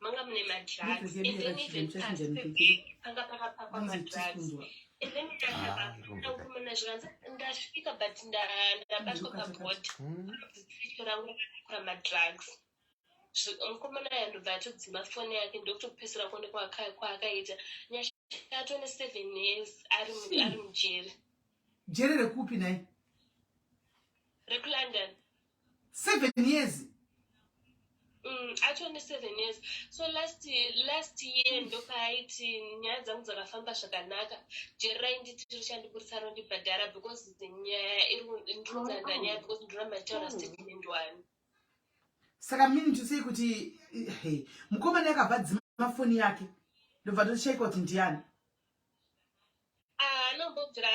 manga mune madrugs. And then even pasi pebhegi panga pakapakwa madrugs. And then mukomana zvikanzi, "Ndasvika, but ndabatwa pabhodha, satchel rangu rakatakura madrugs." Mukomana aya ndobva atodzima foni yake, ndokutopedzisira kuonekwa kwaakaita. Nyasha atone 7 years ari mujeri. Jere rekupi nai? RekuLondon. 7 years? Atone 7 years. So last year ndopaaiti, "Nyaya dzangu dzakafamba zvakanaka, jeri rainditi richandiburisa rondibhadhara because nyaya iri ndinozanda nyaya because ndinoramba ndichitaura statement one." Saka meaning to say kuti, hey, mukomana akabva dzima foni yake, ndobva tocheka kuti ndiani? Anombobvira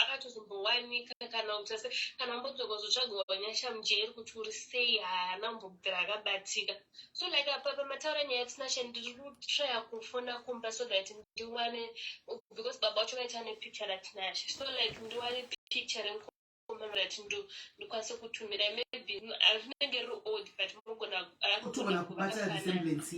akatozombowanika kana kuti se kana ambodzoka kuzotsvagwa Nyasha mujeri kuti uri sei, haana kumbobvira akabatika. So like apa pamataura nyaya yaTinashe, ndiri kutraya kufona kumba so that ndiwane, because baba vacho vaita nepicture raTinashe. So like ndiwane picture remukomana that ndikwanise kutumira. Maybe rinenge riri old, but munogona kutogona kubata resemblance.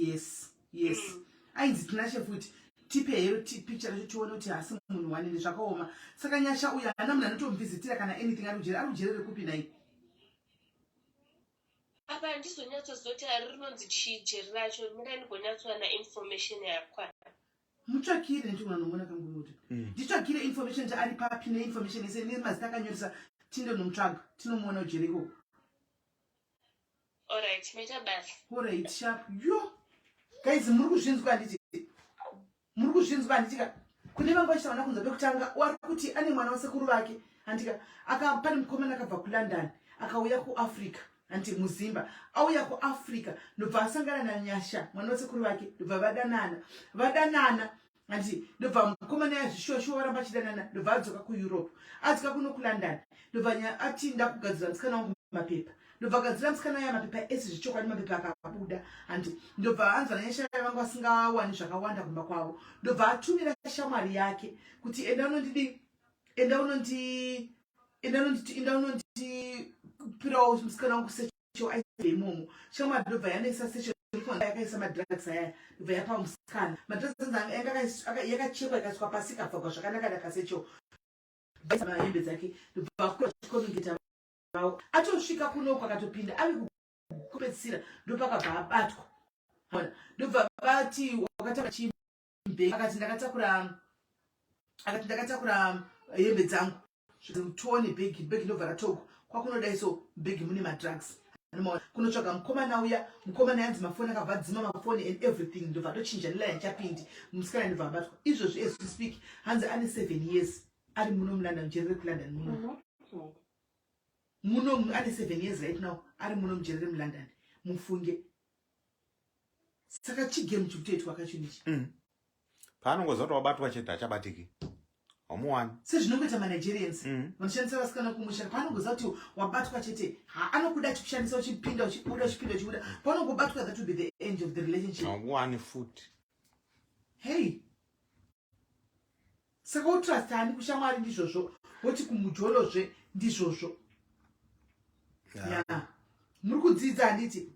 Yes. Ainzi Tinashe futi. Tipe hero picture racho tione kuti hasi munhu wanene. Zvakaoma. Saka Nyasha uyu haana munhu anotomuvhizitira kana anything? Ari kujeri, ari kujeri rekupi nai? Apa handizonyatsozoti ari rinonzi chii jeri racho. Mira ndigonyatsowana information yakwana. Mutsvakire nechigona nomona kangunuti. Nditsvakire information kuti ari papi, neinformation yese nemazita akanyoresa, tindonomutsvaga, tinomuona ujeri ikoko. Alright, maita basa. Alright, sharp. Yo guys, muri kuzvinzwa handiti? Muri kuzvinzwa handitika? Kune vanga vachita vana kunzwa pekutanga, wari kuti ane mwana wasekuru vake, handika? Pane mukomana akabva kuLondon, akauya kuAfrica, handi muzimba. Auya kuAfrica, ndobva asangana naNyasha, mwana wasekuru vake, ndobva vadanana. Vadanana, handi, ndobva mukomana yazvishuwa varamba achidanana, ndobva adzoka kuEurope, adzoka kuno kuLondon, ndobva ati, "Ndakugadzira musikana wangu mapepa." Ndobva agadzira musikana aya mapepa ese, zvechokwadi mapepa akabuda, handi. Ndobva anzwa naNyasha vanga vasingawani zvakawanda kumba kwavo, ndobva atumira shamwari yake kuti, "Enda unondidi, enda unondi, enda unondipirawo musikana wangu satchel." imomo. Shamwari ndobva yanesa session yakaisa madrugs aya, ndobva yapa musikana madrugs anga yakachekwa ikaiswa pasi ikabvagwa zvakanaka nakasecho hembe dzake, ndobva vakomingeta vavo. Atosvika kunoko akatopinda ave kupedzisira, ndopakabva abatwa. Ndobva vati wakatakura chimbe, akati ndakatakura, akati ndakatakura hembe dzangu. Tione bhegi, bhegi ndobva ratogwa kwakunodai. So bhegi mune madrugs. Kunotsvaga mukomana uya, mukomana yanzi mafoni akabva adzima mafoni and everything, ndobva atochinja neline achapindi musikana, ndobva abatwa. Izvozvi as we speak hanzi ane 7 years ari muno muLondon, mujeri rekuLondon muno muno. Ane 7 years right now ari muno mujeri remuLondon, mufunge. Saka chigame chikutoitwa kachunichi. Paanongoziva kuti wabatwa chete, hachabatiki, haumuwani. Sezvinongoita maNigerians vanoshandisa vasikana kumusha, paanongoziva kuti wabatwa chete, ha, anokuda achikushandisa, uchipinda uchibuda, uchipinda uchibuda. Paunongobatwa, that will be the end of the relationship. Haumuwani futi. Hey, saka utrust ani? Kushamwari ndizvozvo, woti kumujolozve ndizvozvo. Ya, muri kudzidza handiti?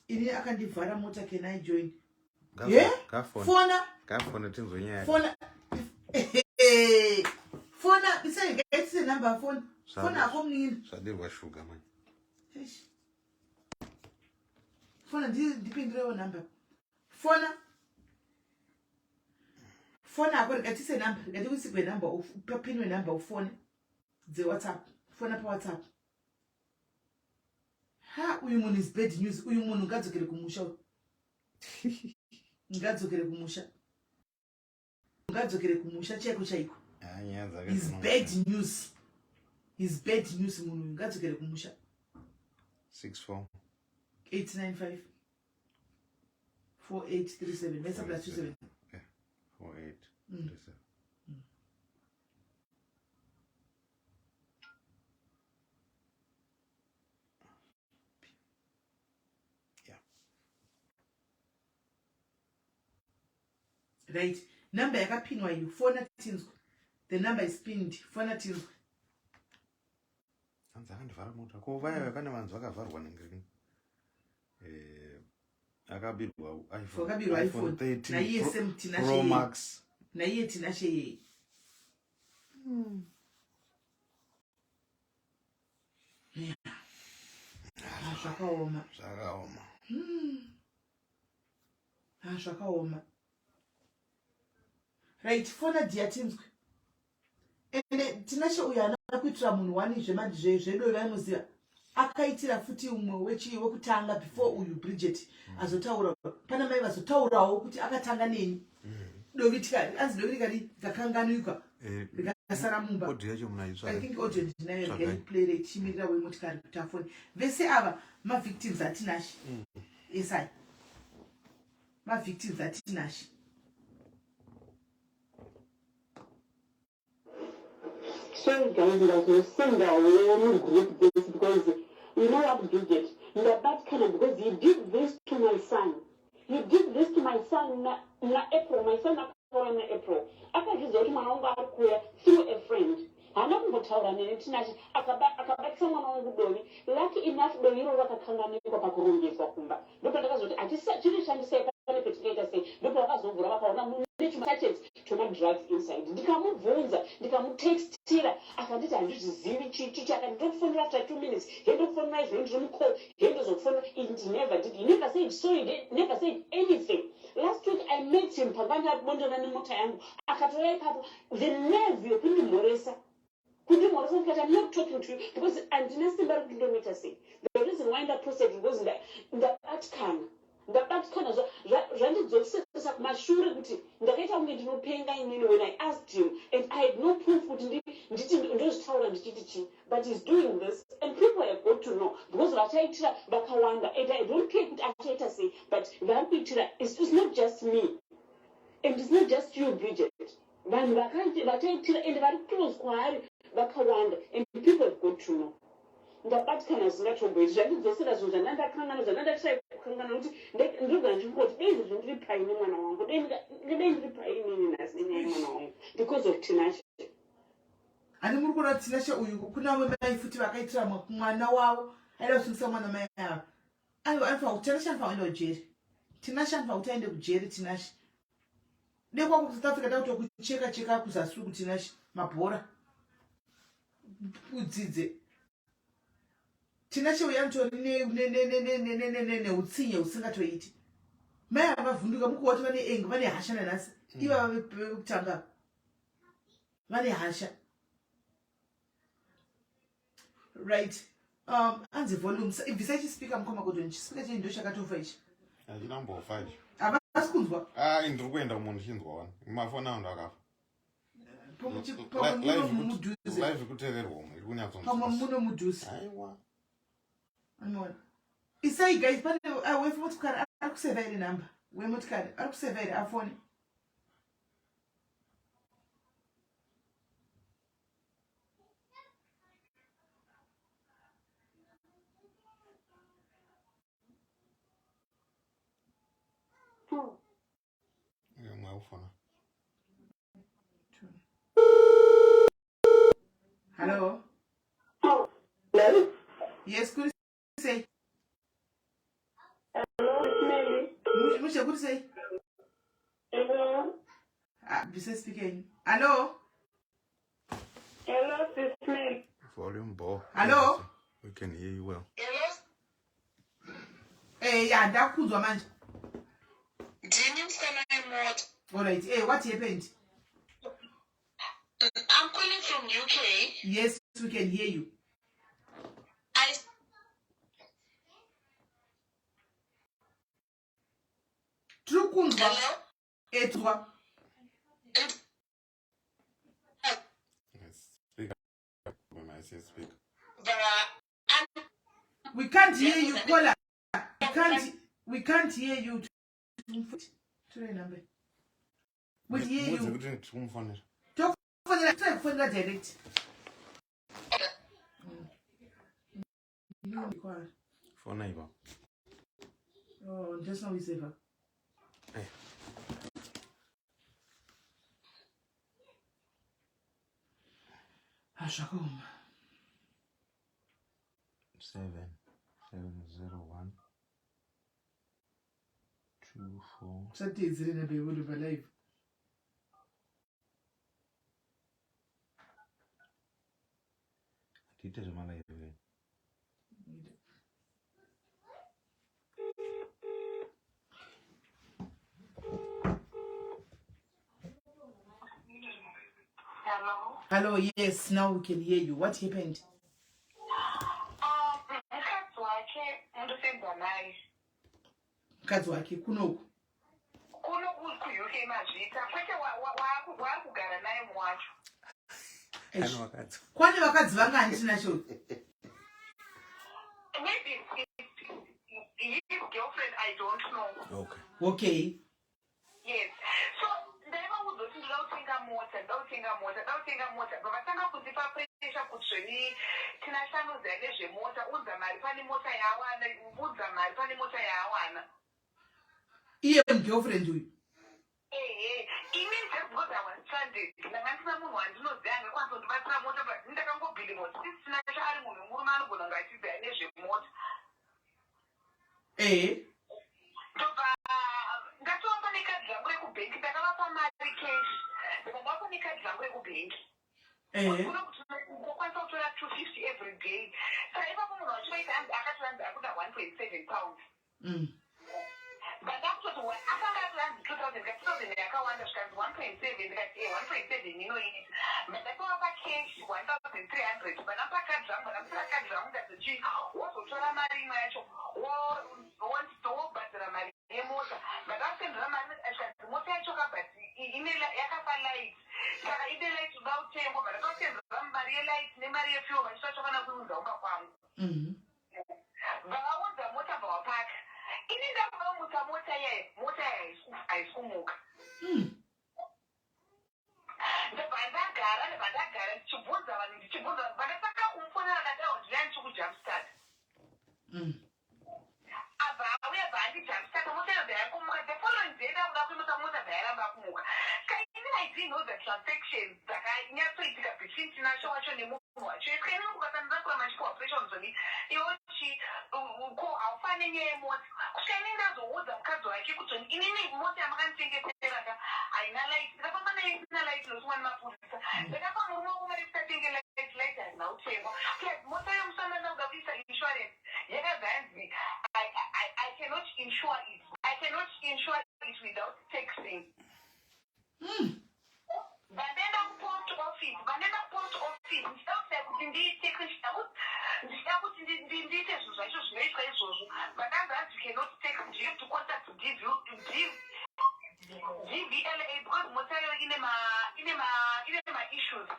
Ini akandivhara mota, can I join? Ye fona. Ngafone tinzwe nyaya. Fona, fona, isaitise namba, fona, fona ako munini. Zvadirwa shuga manje. Eish. Fona, ndipindirewo namba, fona, fona ako. Rikatise namba, rikati uisigwe namba, papinwe namba, ufone dzeWhatsApp, fona paWhatsApp. Ha, uyu munhu is bad news. Uyu munhu ngadzokere kumusha uyu, ngadzokere kumusha, ngadzokere kumusha chaiko chaiko. Ah, nyaya dzake Is bad news, is bad news. Munhu uyu ngadzokere kumusha. 64 895 4837 mesa plus 27. Yeah, 48 37. Yeah. Right, namba yakapinwa iyo, fona tinzwe. The number is pinned, fona tinzwe. Hanzi akandivhara mota. Ko vaya pane vanhu vakavharwa nengirini, akabirwa iPhone. Wakabirwa iPhone. 13 Naiye same Tinashe Pro yeye. Max. Naiye Tinashe yeye. Yeah. Ah, zvakaoma. Zvakaoma. Ah, zvakaoma. Right, fona dhiya tinzwe. Ende Tinashe uyu haana kuitira munhu wani zvedo vaimuziva, akaitira futi umwe wekutanga before uyu Bridget azotaura. Pana mai vazotaurawo kuti akatanga neni, dovi anzi dovi rikadi rikakanganikwa, rikasara mumba. Audio yacho munaitsvaga? I think audio ndinayo. Tsvagai. Regai play tichimirira wemotikari kuti afone. Vese ava mavictims aTinashe esai, mavictims aTinashe. Sorry guys, ndazosendawo mugroup this because you know what, Bridget, ndabatikana because he did this to my son. He did this to my son na, na April. My son akauya naApril. Akazviziva kuti mwana wangu ari kuuya through a friend. Haana kumbotaura neni Tinashe, akabatisa mwana wangu dovi. Lucky enough dovi iroro rakakanganikwa pakurongedzwa kumba. Ndopandakazoti chirishandisai pane petingaita sei. Ndopavakazovhura vakaona mune tumasachets twemadrugs inside. Ndikamubvunza, ndikamutextira, akanditi handizvizivi chichichi, akati ndokufonera after 2 minutes, he ndokufonera izvino ndiri mucall, he ndozokufonera. He never did, he never said sorry, he never said anything. Last week I met him panganga abondana nemota yangu, akatouya ipapo, the nerve yekundimhoresa, kundimhoresa. Ndikati I'm not talking to you because handina simba rekuti ndomuita sei. The reason why ndaposted because ndabatikana, ndabatikana, zvandidzoseresa kumashure kuti ndakaita kunge ndinopenga inini when I asked him and I had no proof kuti nditi ndozvitaura ndichiti chii. But he's doing this and people have got to know because vachaitira vakawanda and I don't care kuti achaita sei, but vari kuitira, it's not just me and it's not just you, Bridget. Vanhu vachaitira and vari close kwaari vakawanda and people have got to know. Ndabatikana zvisingatomboiti. Zvandidzosera zvinhu zvandandakangana, zvandandashai kukangana, nokuti ndinogara ndichifunga kuti dei izvozvo ndiri pai nemwana wangu, dei ndiri pai inini nhasi nenyaya yemwana wangu because of Tinashe. Hani muri kuona Tinashe uyu, kuna vamwe mai futi vakaitira mwana wavo. Aida kusungisa mwana mai ava. Aiwa anofanira kuti Tinashe anofanira kuenda kujeri. Tinashe anofanira kuti aende kujeri Tinashe. Nekwako kuSouth Africa takutokucheka cheka kuzasi uku Tinashe mabhora. Udzidze. Tinashe uyu anotori neutsinye husingatoiti. Mai ava vavhunduka mukuwa kuti vane engi vane hasha nanhasi. Ivava vekutanga vane hasha. Right. Anzi volume. Ibvisai chispeaker mukoma Godwin. Chispeaker chenyu ndo chakatofa ichi. Hachina kumbofa ichi. Havasi kunzwa. Ah, ndiri kuenda kumunhu ndichinzwa wani. Mafoni angu akafa. Pamwe muno mudhuze. Live kuteererwa umu iri kunyatsonzwa. Pamwe muno mudhuze. Aiwa. Unoona. Isai guys pane wemotikari ari kuseva here number. Wemotikari ari kuseva here afone. Hello. Hello? Yes, kuri sei? Hello, it's Mary. Mushe kuri sei? Hello. Ah, bise speaking. Hello. Hello, sis Mary. Volume ball. Hello? We can hear you well. Hello? Eh, yeah, ndakunzwa manje. Ndini musikana wemota. All right. Eh, what happened? I'm calling from UK. Yes, we can hear you. I Tiri kunzwa. Hello? Eh, twa. Yes, speak. When I say speak. We can't hear you, caller. We can't hear you. Three number. We hear you. Kuti tikumufonera. Tokufonera, try kufonera direct. Fona ipapo. Oh, just now we save her. Eh. Ah, zvakaoma. 7 7 0 1 2 4. Usatiidzire namba yemunhu palive. Hatiite zvemalive. Hello? Hello, yes, now we can hear you. What happened? Mukadzi wake ndosendwa naye. Mukadzi wake kunoku. Kuno kuUK mazvita kwete waari kugara naye muwacho. Ane vakadzi. Kwane vakadzi vanga handinacho. Maybe it's his girlfriend, I don't know. Okay. Okay. Yes. So ndaivaudza kuti ndoda kutenga mota, ndoda kutenga mota, ndoda kutenga mota. Bva vatanga kundipa pressure kuti zveni Tinashe anoziva nezvemota, unza mari pane mota yaawana, unza mari pane mota yaawana. Iye mugirlfriend uyu. Ehe, ini just because I was stranded, ndanga ndisina munhu wandinoziva angakwanisa kundibatsira mota, but ndakangobhilivha kuti sisi Tinashe ari munhu murume anogona kunge achiziva nezvemota. Ehe. Ndobva ndatovapa nekadhi rangu rekubhenki, ndakavapa mari cash, ndobva ndavapa nekadhi rangu rekubhenki. Ehe. Kuno kuti unokwanisa kutora 250 every day. Saka ipapo munhu wacho vaiti hanzi akati hanzi akuda 1.7 pounds. But ndakutoti akanga ati hanzi 2000, ndikati 2000 yakawanda, zvikanzi 1.7, ndikati 1.7 inoita. But ndatovapa cash 1300, bandapa kadhi rangu, bandamutora kadhi rangu, ndati chii, wozotora mari imwe yacho, wobhadhara mari yemota. Ndakasendera mari, zvikanzi mota yacho ka but yakafa light, saka ine light uda kutengwa. But ndakasendera mari yelight nemari yefuel, vachita chakana kuiunza kumba kwangu. Vakaunza mota, bva vapaka. Ini ndakuda mota iyayi, mota iyayi haisi kumuka. Ndobva ndagara, ndobva ndagara ndichibvunza vanhu, ndichibvunza vanhu. Pandasaka kumufonera akati awo ndinani ndichikujumpstart. Abva auya, bva andijumpstart, mota iyo bva yakumuka. The following day ndakuda kuimutsa mota, bva yaramba kumuka. Saka ini I didn't know the transactions dzakanyatsoitika between Tinashe wacho nemunhu wacho. Saka inini kukasanira kuramba ndichipiwa pressure zoni iwo chi nenyaya yemota, kusvika inini ndazoudza mukadzi wake kuti inini mota yamakanditengesera ka haina light. Ndakafamba nayo isina light, nosungwa nemapurisa. Ndakapa murume wangu mari kuti atenge light, light harina kutengwa. Plus mota yomusana ndakuda kuisa insurance, yakabva yanzi I cannot insure it, I cannot insure it without taxing. Vandaenda kupost office, vandaenda kupost office ndichida kuti kuti ndiite, ndichida kuti ndiite zvinhu zvacho zvinoitwa izvozvo. Vandanzi hanzi you cannot tax, you have to contact DVLA because mota iyoyo ine ma issues.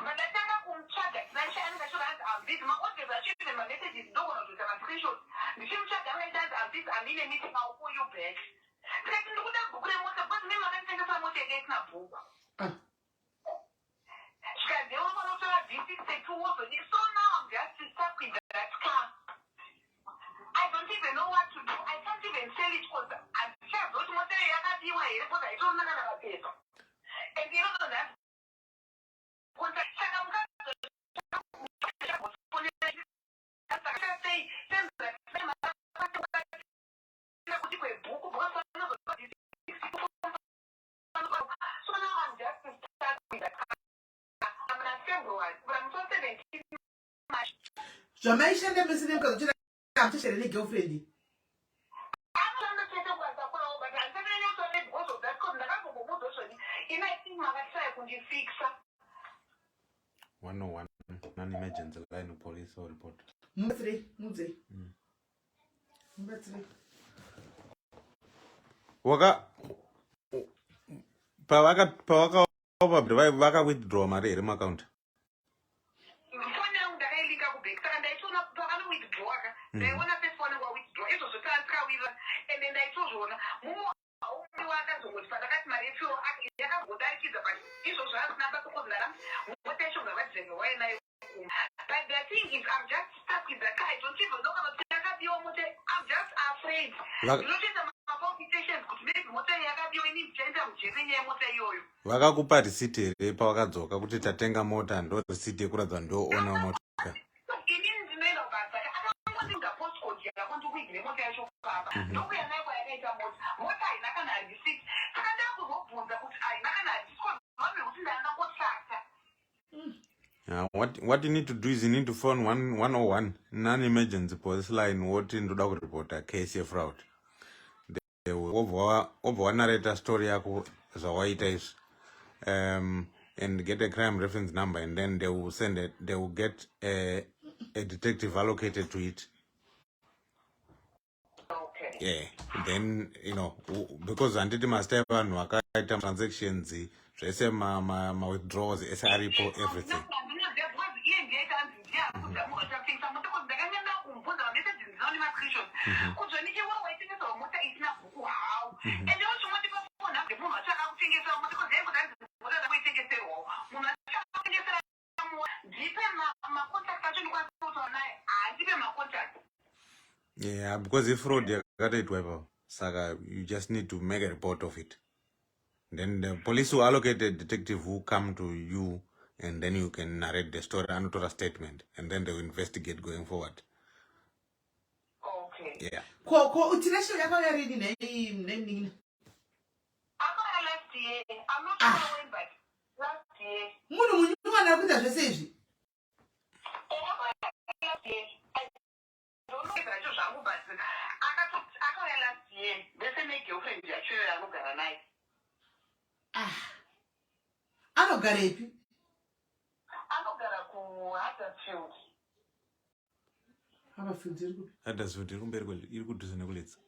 Vandatanga kumutsvaga Tinashe, anenge achiona hanzi I'm busy. Maaudios acho, even mamessages, ndogona kutoita mascreenshot ndichimutsvaga. Angaita hanzi I'm busy, I'm in a meeting, I'll call you back. Tikati ndikuda bhuku remota because mimi makanditengesa mota yanga isina bhuku. Zvikanzi unotora V62 wozodi. So now I'm just stuck with that car. I don't even know what to do. I can't even sell it because handichaziva kuti mota iyo yakabiwa here, because haitorina kana mapepa and inotonzi hanzi contact. Saka mukadzi sei kuti kwebhuku because vanozopa. So now I'm just stuck with that car. Muna February, kubva musi wa17 March. Zvamaishanda mese nemukadzi uchina, hamuchashare negirlfriend? Anoshanda chete kubasa kwavo, but handisati because of that, because ndakazombomuudza zvoni ini, I think makatry kundifixa. 101 non-emergency line, police or report. Mubatsirei, mudzei, mubatsirei. Waka pavaka pavakaopa vaka withdraw mari here muaccount? Foni yangu ndakailinka kubank, saka ndaitoona pavanowithdrawa ka. Ndaiona pese pavanenge wawithdraw izvozvo, tatikawira ende ndaitozviona. Mumwe haumwe waakazongoti pandakati mari yefuel yakambodarikidza, but izvozvo asina basa because ndara mota yacho ngavadhiraivhe wainayo kumba. But the thing is, I'm just stuck with the car. I don't even know kana kuti yakabiwa mota. I'm just afraid. Ndinotoita mapalpitations kuti maybe mota iyi yakabiwa, ini ndichaenda mujeri nenyaya yemota iyoyo. Vakakupa risiti here pavakadzoka kuti tatenga mota? Ndo risiti yekuratidza ndo owner mota. Inini ndinoenda kubasa, akangondinda postcode yako, ndikuigire mota yacho pamba. Ndokuya nayo kwayakaita mota. Mota haina kana receipt, saka ndakuzobvunza kuti haina kana receipt vanhu vekuti ndandangotsvaka. Yeah, what you need to do is you need to phone 101 non-emergency police line, woti ndoda kuripota case yefraud. Wobva wanareta story yako zvawaita izvi and get a crime reference number, and then they will send it, they will get a detective allocated to it. Yeah, then because handiti mazita evanhu vakaita transactions zvese, mawithdrawals ese aripo, everything. Ndinoziva because iye ndiye kanzi ndiye arikutengesa mota, because ndakanyanya kumubvunza mamessages, ndinawo nemascreenshots, kuzvoni iwe waitengesawo mota isina bhuku how? Ende uchingotipa foni abve munhu wacho akakutengesera mota, because yaingozi hanzi mota ndakuitengeserwawo munhu acho akakutengesera. Ndipe macontact acho ndikwanisa kutaura naye. Handipe macontact. Yeah, because ifraud yakatoitwa ipapo, saka you just need to make a report of it. Then the police will allocate a detective who come to you, and then you can narrate the story, anotora statement, and then they will investigate going forward. Okay. Yeah. Ko Tinashe yakauya rini nhai munin'ina? Akauya last year. I'm not Ah. sure when, but last year. Munhu munyuwana ari kuita zvese izvi? Akauya last year. I don't know zvacho zvangu, but akauya last year vese negirlfriend yacho iyoyo anogara naye. Ah, anogarepi? Anogara kuHuddersfield. Huddersfield iri kupi? Huddersfield iri kumberi, iri kudhuze nekuLeeds.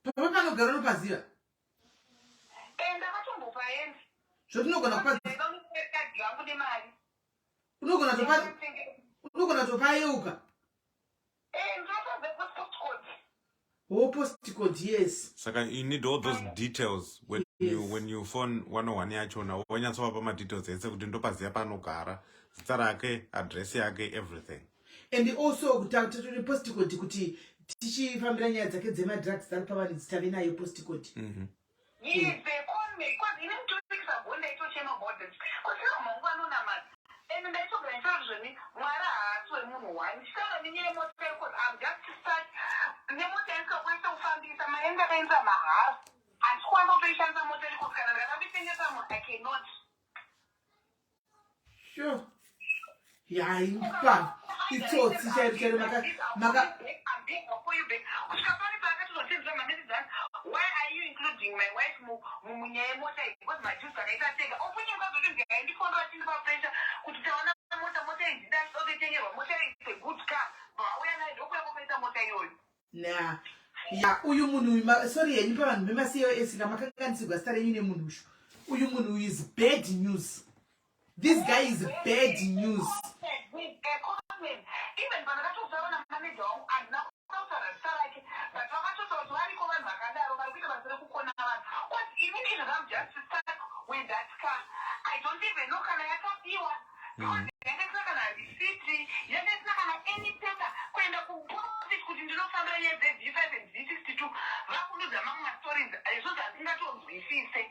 Papa panogara unopaziva? Ndakatombopaendi. Zvotinogona kupa Kadhi yangu nemari. Unogona topayeuka. Ndinotoziva postcode. Wo postcode, yes. Saka you need all those details when you when you phone 101 yachona, wanyatsovapa madetails ese kuti ndopaziva paanogara, zita rake, address yake, everything. And also tatori postcode kuti tichifambira nyaya dzake dzemadrugs dzari pavanhu idzi, tave nayo postcode. Yes, they call me because even 2 weeks ago ndaitochema about this, because ivo mangu anonamata. And ndaitogara ndichitaura kuti zvoni Mwari haasi wemunhu one. Ndichitaura nenyaya yemota because I'm just stuck nemota yandisingakwanise kufambisa. Mari yandakaendesa mahara. Handisi kukwanisa kutoishandisa mota because kana ndikada kuitengesa munhu I cannot. Sure. Yaipa. Itsotsi chairo chairo maka maka kusvika pane paakatozotedzera mameseji angu why are you including my wife munyaya yemota iyi because majusi akaita tega ofunye mukadzi wacho ndiye aindifonera achindipa pressure kuti taona mota mota iyi ndida mota iyi it's a good car vauya nayo ndokuya kwakaita mota iyoyo na ya uyu munhu uyu sorry henyu pavanhu vemacos ka makanganisigwa zita renyu nemunhu ushu uyu munhu uyu is bad news this guy is bad news even pandakatotaura namanager wangu handina kutaura zita rake but vakatotaura kuti variko vanhu vakadaro vari kuita basa rekukona vanhu bcause inini izvo am just stuck with that car i don't even know kana yakabiwa because yanga isina kana receipt yanga isina kana any paper kuenda kupolice kuti ndinofambira nyaya dzev5 and v62 vakundudza mamwe mastories izvozvo handingatonzwisise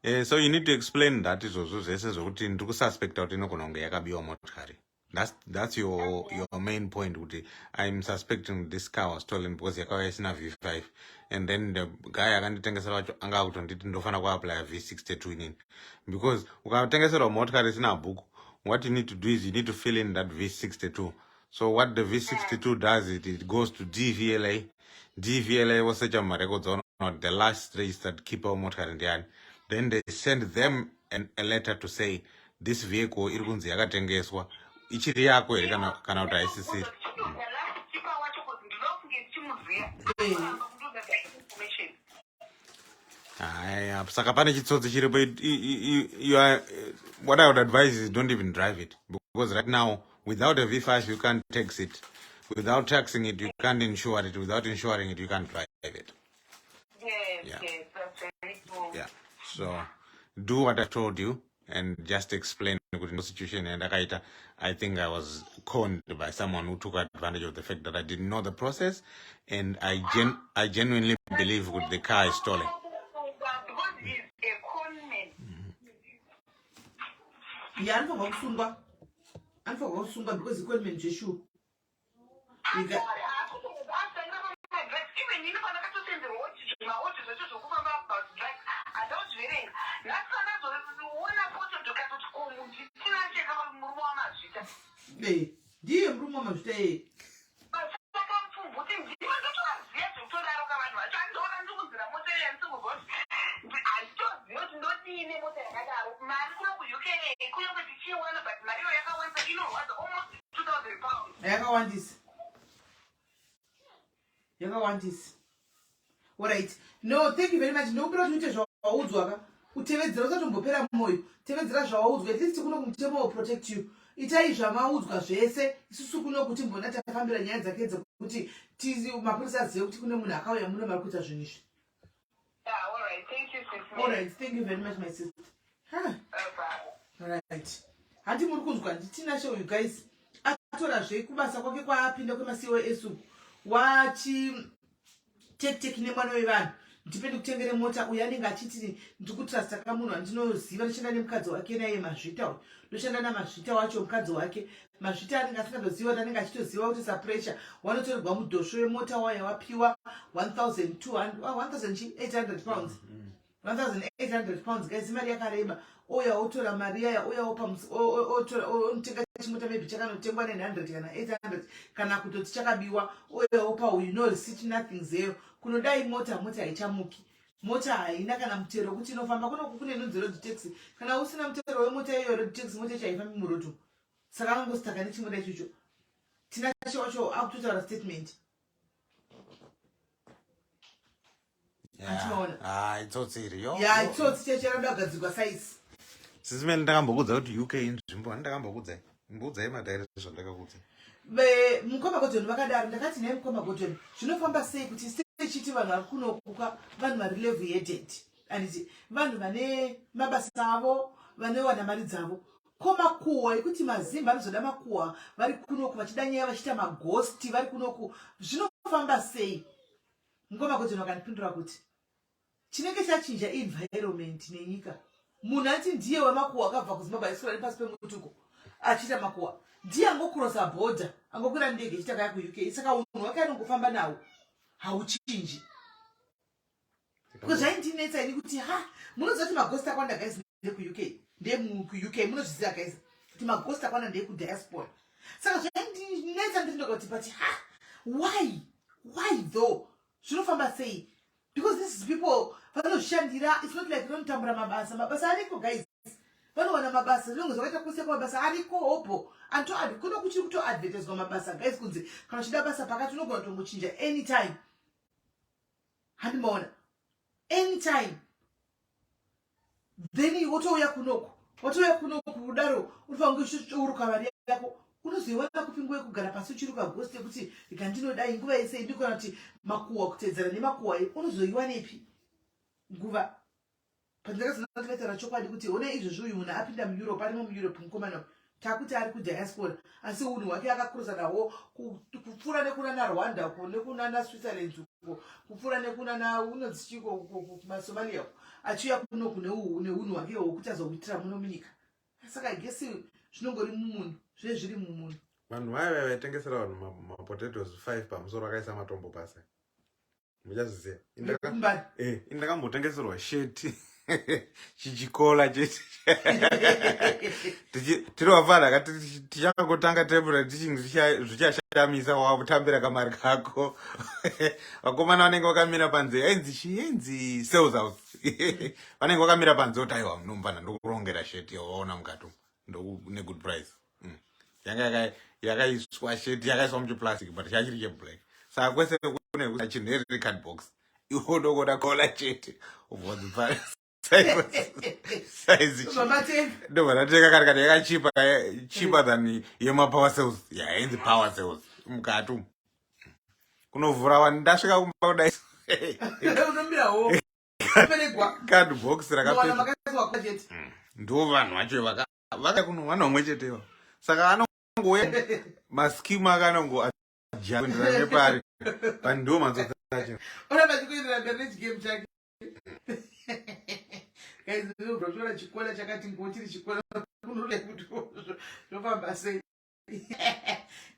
Eh, so you need to explain that izvozvo zvese zvokuti ndiri kususpecta kuti inogona kunge yakabiwa motikari that's, that's your, your main point kuti i'm suspecting this car was stolen because yakauya isina v5 and then the guy akanditengesera wacho anga akutonditi ndofanira kuapplya v62 inini because ukatengeserwa motikari isina bhuku what you need to do is you need to fill in that v62 so what the v62 does it, it goes to dvla dvla vosecha mumarecords on the last registered keeper wemotikari ndiani then they send them an, a letter to say this vehicle iri kunzi yakatengeswa ichiri yako here kana, kana kuti haisisiri Haya, saka pane chitsotsi chiripo you are what i would advise is don't even drive it because right now without a v5 you can't tax it without taxing it you can't insure it without insuring it you can't drive it yes, yeah. yes, that's very true. yeah so do what i told you and just explain kuti no situation yandakaita i think i was conned by someone who took advantage of the fact that i didn't know the process and i, gen I genuinely believe kuti the car is stolen Because he's a con man. ya anofanirwa kusungwa anofanirwa kusungwa because iconman zveshuwa ndiye murume wamazvita iyeye yakawandisa yakawandisa orit no thank you very much ndokupira kuti uite zvawaudzwa ka utevedzera usatombopera mwoyo tevedzera zvawaudzwa at least kuno kumutemo will protect you itai zvamaudzwa zvese isusu kuno kuti mbona tafambira nyaya dzake dzekuti mapurisa azive kuti kune munhu akauya muno mari kuita zvinhu izvi Alright, thank you very much my sister. Huh. Alright. Handi muri kunzwa ndiTinashe uyu guys. Atora zve kubasa kwake kwaapinda kwemaCOS uku. Wachi take take nemwana wevanhu. Ndipe ndikutengere mota uyu anenge achiti ndikutrusta kamunhu andinoziva ndoshanda nemukadzi wake naye Mazvita uyu. Ndoshanda naMazvita wacho mukadzi wake. Mazvita anenge asingandoziva kuti anenge achitoziva kuti sapressure wanotorerwa mudhosvo wemota waya wapiwa 1200 1800 pounds 1800 pounds guys imari yakareba ouya otora mari yaya ouya opa onotenga chimota maybe chakanotengwa 900 kana 800 kana kutoti chakabiwa ouya opa uyu no receipt nothing zero kunodai mota mota haichamuki mota haina kana mutero wekuti inofamba kunoku kune inonzi road taxi kana usina mutero wemota iyoyo road taxi mota yacho haifambi muroad saka angangositaka nechimota ichocho tinashe wacho akutotaura statement Achiona. Ah, itsotsi iri yo. ya itsotsi cheche rada kugadzirwa size Sisi mene ndakambokudza kuti UK inzvimbo, ndakambokudza. Mbudzai madairi zvandakakuudza. Be- mukoma godoni vakadaro ndakati nhai mukoma godoni zvinofamba sei kuti sechiti vanhu vari kunokuka vanhu vari level headed anditi vanhu vane mabasa avo vanowana mari dzavo ko makuhwa ekuti mazimba anozoda makuhwa vari kunoku vachida nyaya vachiita magosti vari kunoku zvinofamba sei mukoma godoni vakandipindura kuti chinenge chachinja environment nenyika munhu ati ndiye wemakuhwa akabva kuzimbabwe aiswera nepasi pemuti uko Achiita makuwa ndiye angokrosa bhodha angokwira ndege achiita kaya kuUK saka unhu hwake anongofamba nawo hauchinji. Because zvaindinetsa ini kuti ha munoziva kuti magost akwanda guys ndekuUK ndekuUK munozviziva guys kuti magost akwanda ndekudiaspora saka zvaindinetsa ndiri ndoga kuti but ha why though zvinofamba sei because this is people vanozvishandira it's not like vanotambura mabasa mabasa ariko guys vanowana mabasa zvinenge zvakaita kuse kwamabasa ariko hobho anto kuno kuchiri kutoadvertiswa mabasa guys kunzi kana uchida basa pakati unogona kutongochinja anytime handimaona anytime then wotouya kunoku watouya kunoku kudaro unofanira kunge uchiuruka mari yako unozoiwana kupi nguva yekugara pasi uchiruka ghost yekuti rega ndinodai nguva yese ndikona kuti makuhwa kuteedzana nemakuhwa unozoiwanepi nguva pandakazoona kuti vaitaura chokwadi kuti hona izvozvi uyu munhu apinda mueurope arimo mueurope mukomana takuti ari kudiaspora asi unhu hwake akakuruza nahwo kupfuura nekunana rwanda uko nekunana switzerland uko kupfuura nekunana unonzi chiko kumasomalia uko achiuya kunoku neunhu hwake hwokuti azohuitira muno munyika saka igesi zvinongori mumunhu zve zviri mumunhu vanhu vaya vaya vaitengesera vanhu mapotatoes 5 pamusoro vakaisa matombo pasi muchazviziva eh, indakambotengeserwa sheti chichikola chete tiri vafana ka tichangotanga tebura tichingi zvichashamisa wakutambira kamari kako vakomana vanenge vakamira panze yainzi chii yainzi sales house vanenge vakamira panze oti aiwa munomvana ndokurongera sheti yawaona mukati negood price mm. yanga yakaiswa sheti yakaiswa muchiplastic but chachiri cheblack saka kwese kune chinhu iri card box iwe unokoda kola chete ubvonzi ndobva ndatenga kari kati yakachipa eh, cheaper than yemapower sales yainzi power sales mukati umu kunovhura wani ndasvika kumba kudai card box rakapeta mm. ndo vanhu vacho vaka vaka kuno vana umwe chete ivo saka anongouya maskimu ake anongo aja kuenderana nepari but ndo matsotsi acho oramba achikuenderana mberi nechigame chake guys ndinobva kutora chikola chakati ngo chiri chikola kunoda kuti zvofamba sei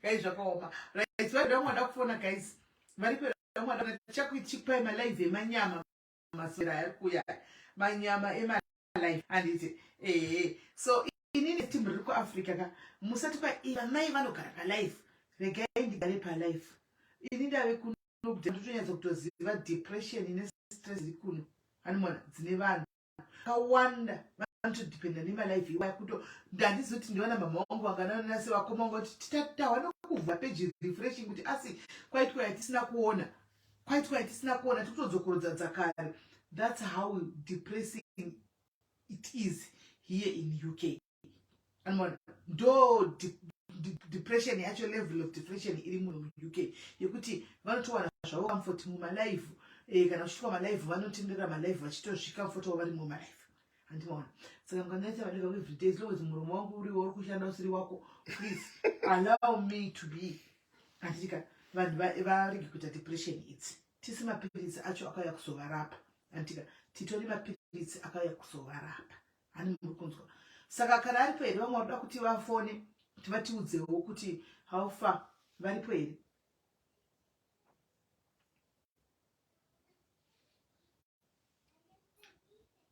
guys zvakaoma right vanhu vamwe vada kufona guys varipo vamwe vada chakuichipai malive emanyama maswera ari kuuya manyama ema life handiti ehe so inini team riri kuafrica ka musati pa vamai vanogara palife regai ndigare palife ini ndave kuno ndotonyatsa kutoziva depression ine stress iri kuno animona dzine vanhu kawanda vanotodependa nemalife iwaya kuto ndandizivi kuti ndiwana mama wangu vanganana sevakoma vangu kuti tahwa nokuvhura peji refreshing kuti asi kwaitwa yatisina kuona kwaitwa yatisina kuona tikutodzokorodza dzakare that's how depressing it is here in uk anoona ndo depression yacho level of depression iri muno muuk yekuti vanotowana zvavo comfort mumalive eh, kana uchitwa malive vanotenderera malive vachitozvicomfortawo vari mumalive handimaona saka mukanaita malive ako everyday as long as muromo wangu uriwo uri kushanda usiri wako please allow me to be handitika vanhu varege kuita depression idzi tisi mapiritsi acho akauya kuzovarapa handitika titori mapiritsi akauya kuzovarapa hani muri kunzwa saka kana aripo here vamwe varoda kuti vafone kuti vatiudzewo kuti how far varipo here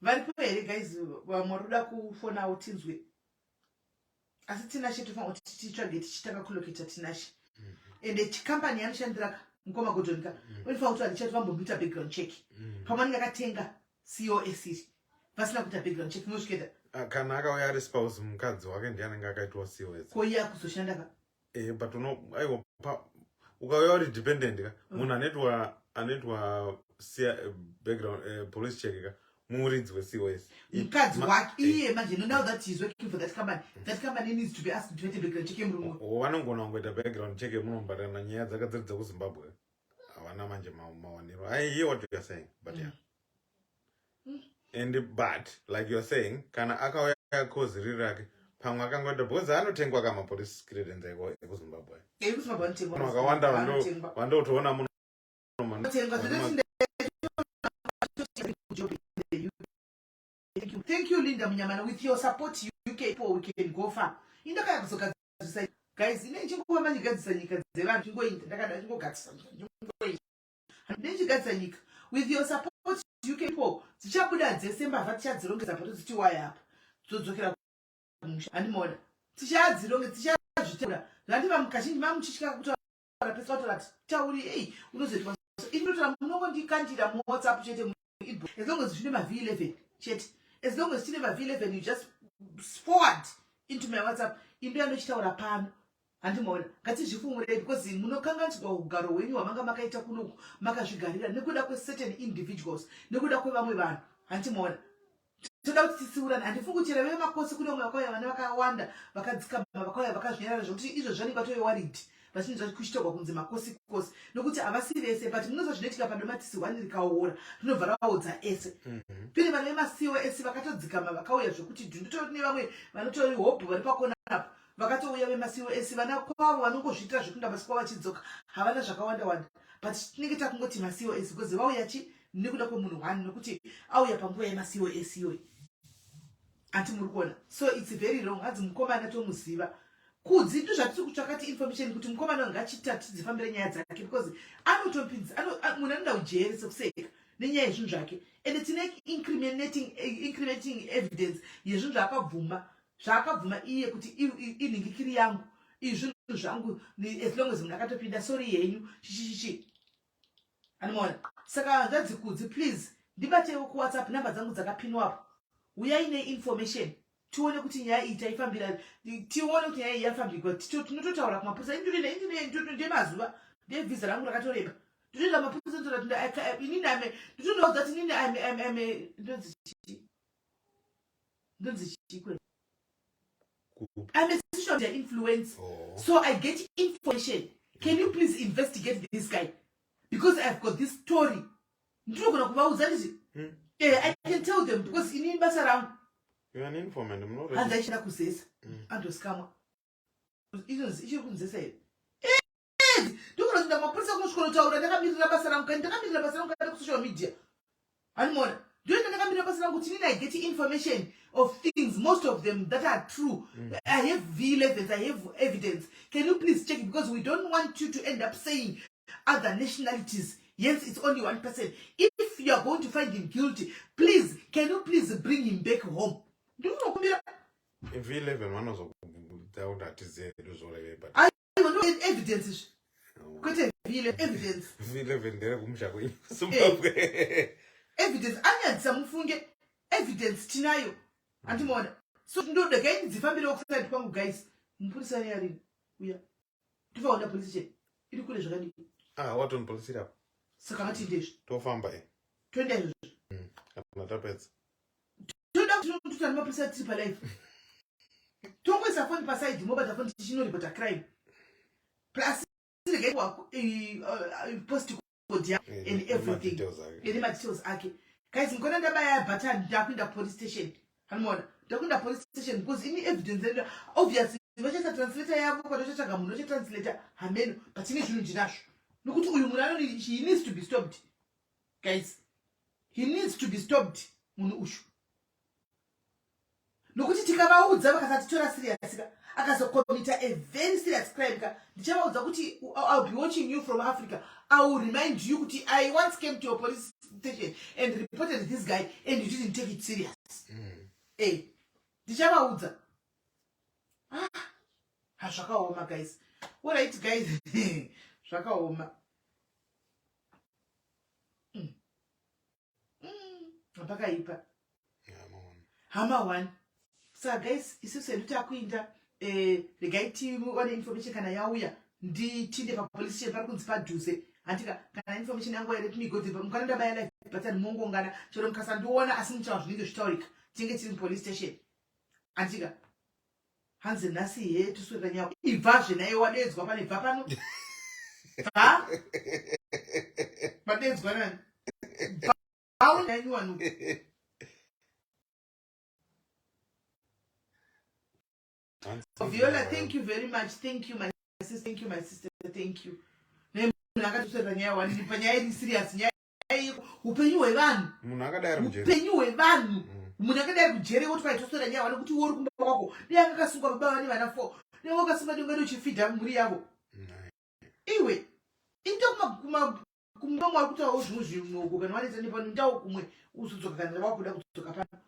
varipo here guys vamwe varoda kufonawo tinzwe asi tinashe tofanira kuti titsvage tichitanga kuloketa tinashe ende chikambani yanoshandira ka mukoma godoni ka unofanira kuti vanhu chati vambomuita background check pamwe anenge akatenga cos iri vasina kuita background check munosviketa Ah, kana akauya ari spouse mukadzi wake ndiye anenge akaitwa cos ko iye akuzoshanda ka eh, but uno aiwa ukauya uri dependent ka munhu anoitwa anoitwa background police check ka muridzi wecos mukadzi wake iye manje no now that he's working for that company that company needs to be asked to background check yemurume vanongona kungoita background check yemunomubatana nyaya dzakadziri dzekuzimbabwe havana manje mawaniro i hear what you are saying but yeah and but like you are saying kana akauya kozi riri rake pamwe akangoita because anotengwa kama police clearance ekuzimbabwe ekuzimbabwe anotengwa vanhu vakawanda vandotoona muno Anotengwa zvinotinda Thank you. Thank you, Linda Munyamana. With your support, UK people, we can go far. Indakaya kuzogadzirisa guys, ine ndichingova mandigadzisa nyika dzevanhu chingoita ndakada chingogadzisa chingoita. Ndichigadzisa nyika with your support UK people dzichabuda dzese mbavha tichadzirongedza pato dziti waya apa dzodzokera kumusha handimaona tichadzironge tichazvitaura zvandi vamwe kazhinji mamuchitya kutaura pese vataura tauri ei unozoitwa ini ndotaura munongondikandira muwhatsapp chete as long as zvine mav 11 chete as long as chine mav 11 you just forward into my whatsapp indo yandochitaura pano handimaona ngatizvifumurei because munokanganiswa ugaro hwenyu hwamanga makaita kunoku makazvigarira nekuda kwecertain individuals nekuda kwevamwe vanhu handimaona toda kuti tisiurane handifungi kuti chero vemakosi kune vamwe vakauya vana vakawanda vakadzikama vakauya vakazvinyarara zvekuti izvo zvanenge vatove worried vachinzwa kuchitogwa kunzi makosi kosi nokuti havasi vese but munoziva zvinoitika padomatisi one rikaora rinobva raodza ese mhm. kune vana vemasiwo ese vakatodzikama vakauya zvekuti dhundutori kune vamwe vanotori hobho vari pakona apo vakatouya vemasiwo ese vana kwavo vanongozviitira zvekunda masiku kwavo vachidzoka havana zvakawanda wanda but tinenge takungoti masiwo ese because vauya chi nekuda kwemunhu one nokuti auya panguva yemasiwo ese iyoyi anti muri kuona so its very wrong hanzi mukomana tomuziva kudzi ndo zvatiri kutsvaka ti information kuti mukomana ngachita tidzifambire nyaya dzake because anotopinza munhu anoda ujeri sekuseka nenyaya yezvinhu zvake and tine incriminating, incriminating evidence yezvinhu zvaakabvuma zvaakabvuma iye kuti inhingikiri yangu izvinhu zvangu as long as munhu akatopinda sorry henyu chichichichi anomaona saka hanzvadzi kudzi please ndibatewo kuwhatsapp number dzangu dzakapinwapo uyai neinformation tione kuti nyaya iyi taifambira tione kuti nyaya iyi yafambigwa tinototaura kumapurisa ndemazuva ndevhiza rangu rakatoreba ndinoenda mapurisa ndotoda inini ame ndinotodaudza kuti inini ame ame ame ndonzi chii ndonzi chii kwe I'm a social media influence oh. So I get information. Can you please investigate this guy because I've got this story. Ndinogona kuvaudza nditi hmm. eh, I can tell them because inini basa rangu hanzi aichida kuzesa hmm. andosikamwa izvozvi ichiri kunzesa here eh, ndogona kuenda kumapurisa kunosvikonotaura ndakamirira basa rangu kani ndakamirira basa rangu kani kusocial media hanimona ndoenda ndakamirira basa rangu kuti inini i get information of things most of them that are true mm. I have v11 i have evidence. Can you please check because we don't want you to end up saying other nationalities. Yes, it's only one person. If you are going to find him guilty, please, can you please bring him back home? Ndinokumbira. V11 vanozokuda kuti hatizive hedu zvorevei but Aiwa ndo evidence izvi. Kwete V11 evidence. V11 nderekumusha kwenyu Zimbabwe. Eh. Evidence anyadzisa mufunge evidence tinayo. Andimuona. So ndoda guys dzifambire kuside kwangu guys. Mupurisa ne arini. Uya. Tofaona police station. Iri kure zvakadii? Ah, waton police iri apa. Saka ngatiende izvi. Tofamba eh. Toenda izvozvo. Kana tapedza. Toda kuti tinotuta nemapurisa tiri palive. Tongoisa foni paside mobata foni tichinoripota crime. Plus regai post code yako Eh, and everything. nema-details ake. Ine madetails ake. Guys, mukona ndabaya button ndakuenda police station. Anomaona? Ndakuenda police station because ini evidence yedu obviously vachaisa translator yavo kana vachatsvaga munhu vachatranslator hameno but ini zvinhu ndinazvo. Nokuti uyu munhu anoni he needs to be stopped. Guys, he needs to be stopped munhu uyu. Nokuti tikavaudza vakasatitora serious ka akazocommita a very serious crime ka ndichavaudza kuti I'll be watching you from Africa. I will remind you kuti I once came to your police station and reported this guy and you didn't take it serious. Eh, ndichavaudza. Ah, ha zvakaoma guys. All right guys. Zvakaoma. Pakaipa. Hama one. Saka guys, isusu hedu takuinda eh, regai tiwane information kana yauya nditinde papolice station pari kunzi padhuze handika kana information yangu let me go there mukana ndabaya live button mongongana chero mukasandiona asi muchawa zvinenge zvichitaurika tinenge tiri mupolice station handika hanzi nhasi he tuswera nyaya ibvazve naye wadeedzwa pane bva pano bva madeedzwa nani bva Viola, thank you very much. Thank you, my sister. Thank you, my sister. Thank you. Nemunhu akatiswera nyaya wani panyaya iri serious nyaya upenyu hwevanhu. Munhu akadai ari mujeri. Upenyu hwevanhu. Munhu akadai kujere woti vaitosora nyaya vane kuti iwe uri kumba kwako dai anga akasungwa baba vane vana four dai wakasungwa dai ungade uchifidha mhuri yavo. Iwe ita kuma kumba mwari kutaurawo zvimwe zvimwe uko kana wanetsa nepano ndawo kumwe uzodzoka kana wakuda kudzoka pano.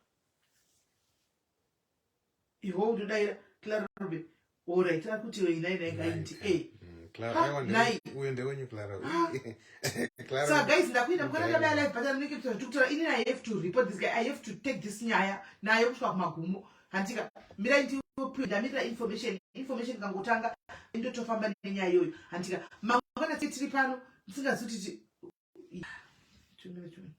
Iwe unodaira Clara Rube. Alright, akuti iwe inai nai kainti eh. Clara, uyo ndewenyu Clara. Clara. So guys, ndakuenda mukana ndabaya live but I'm making sure tukutaura ini I have to report this guy. I have to take this nyaya nayo kusvika kumagumo. Handika mirai ndi ndamirira information information kangotanga ndotofamba nenyaya iyoyo. Handika mangwana tiri pano ndisingazivi kuti tumira tumira.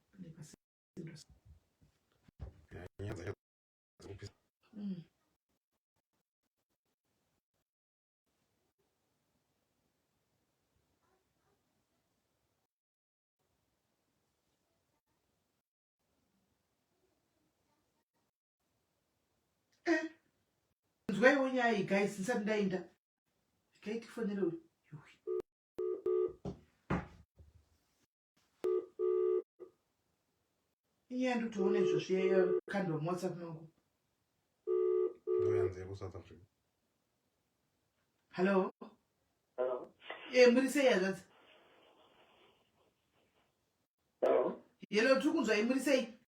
Eh, nzwaiwo nyaya iyi guys ndisati ndaenda kaitifonere uyu inyaya ndikutoona izvozvi yakandwa muwhatsapp mangu ndoyanzi yekusouth africa hallo e muri sei hazvanzi yelo tiri kunzwai muri sei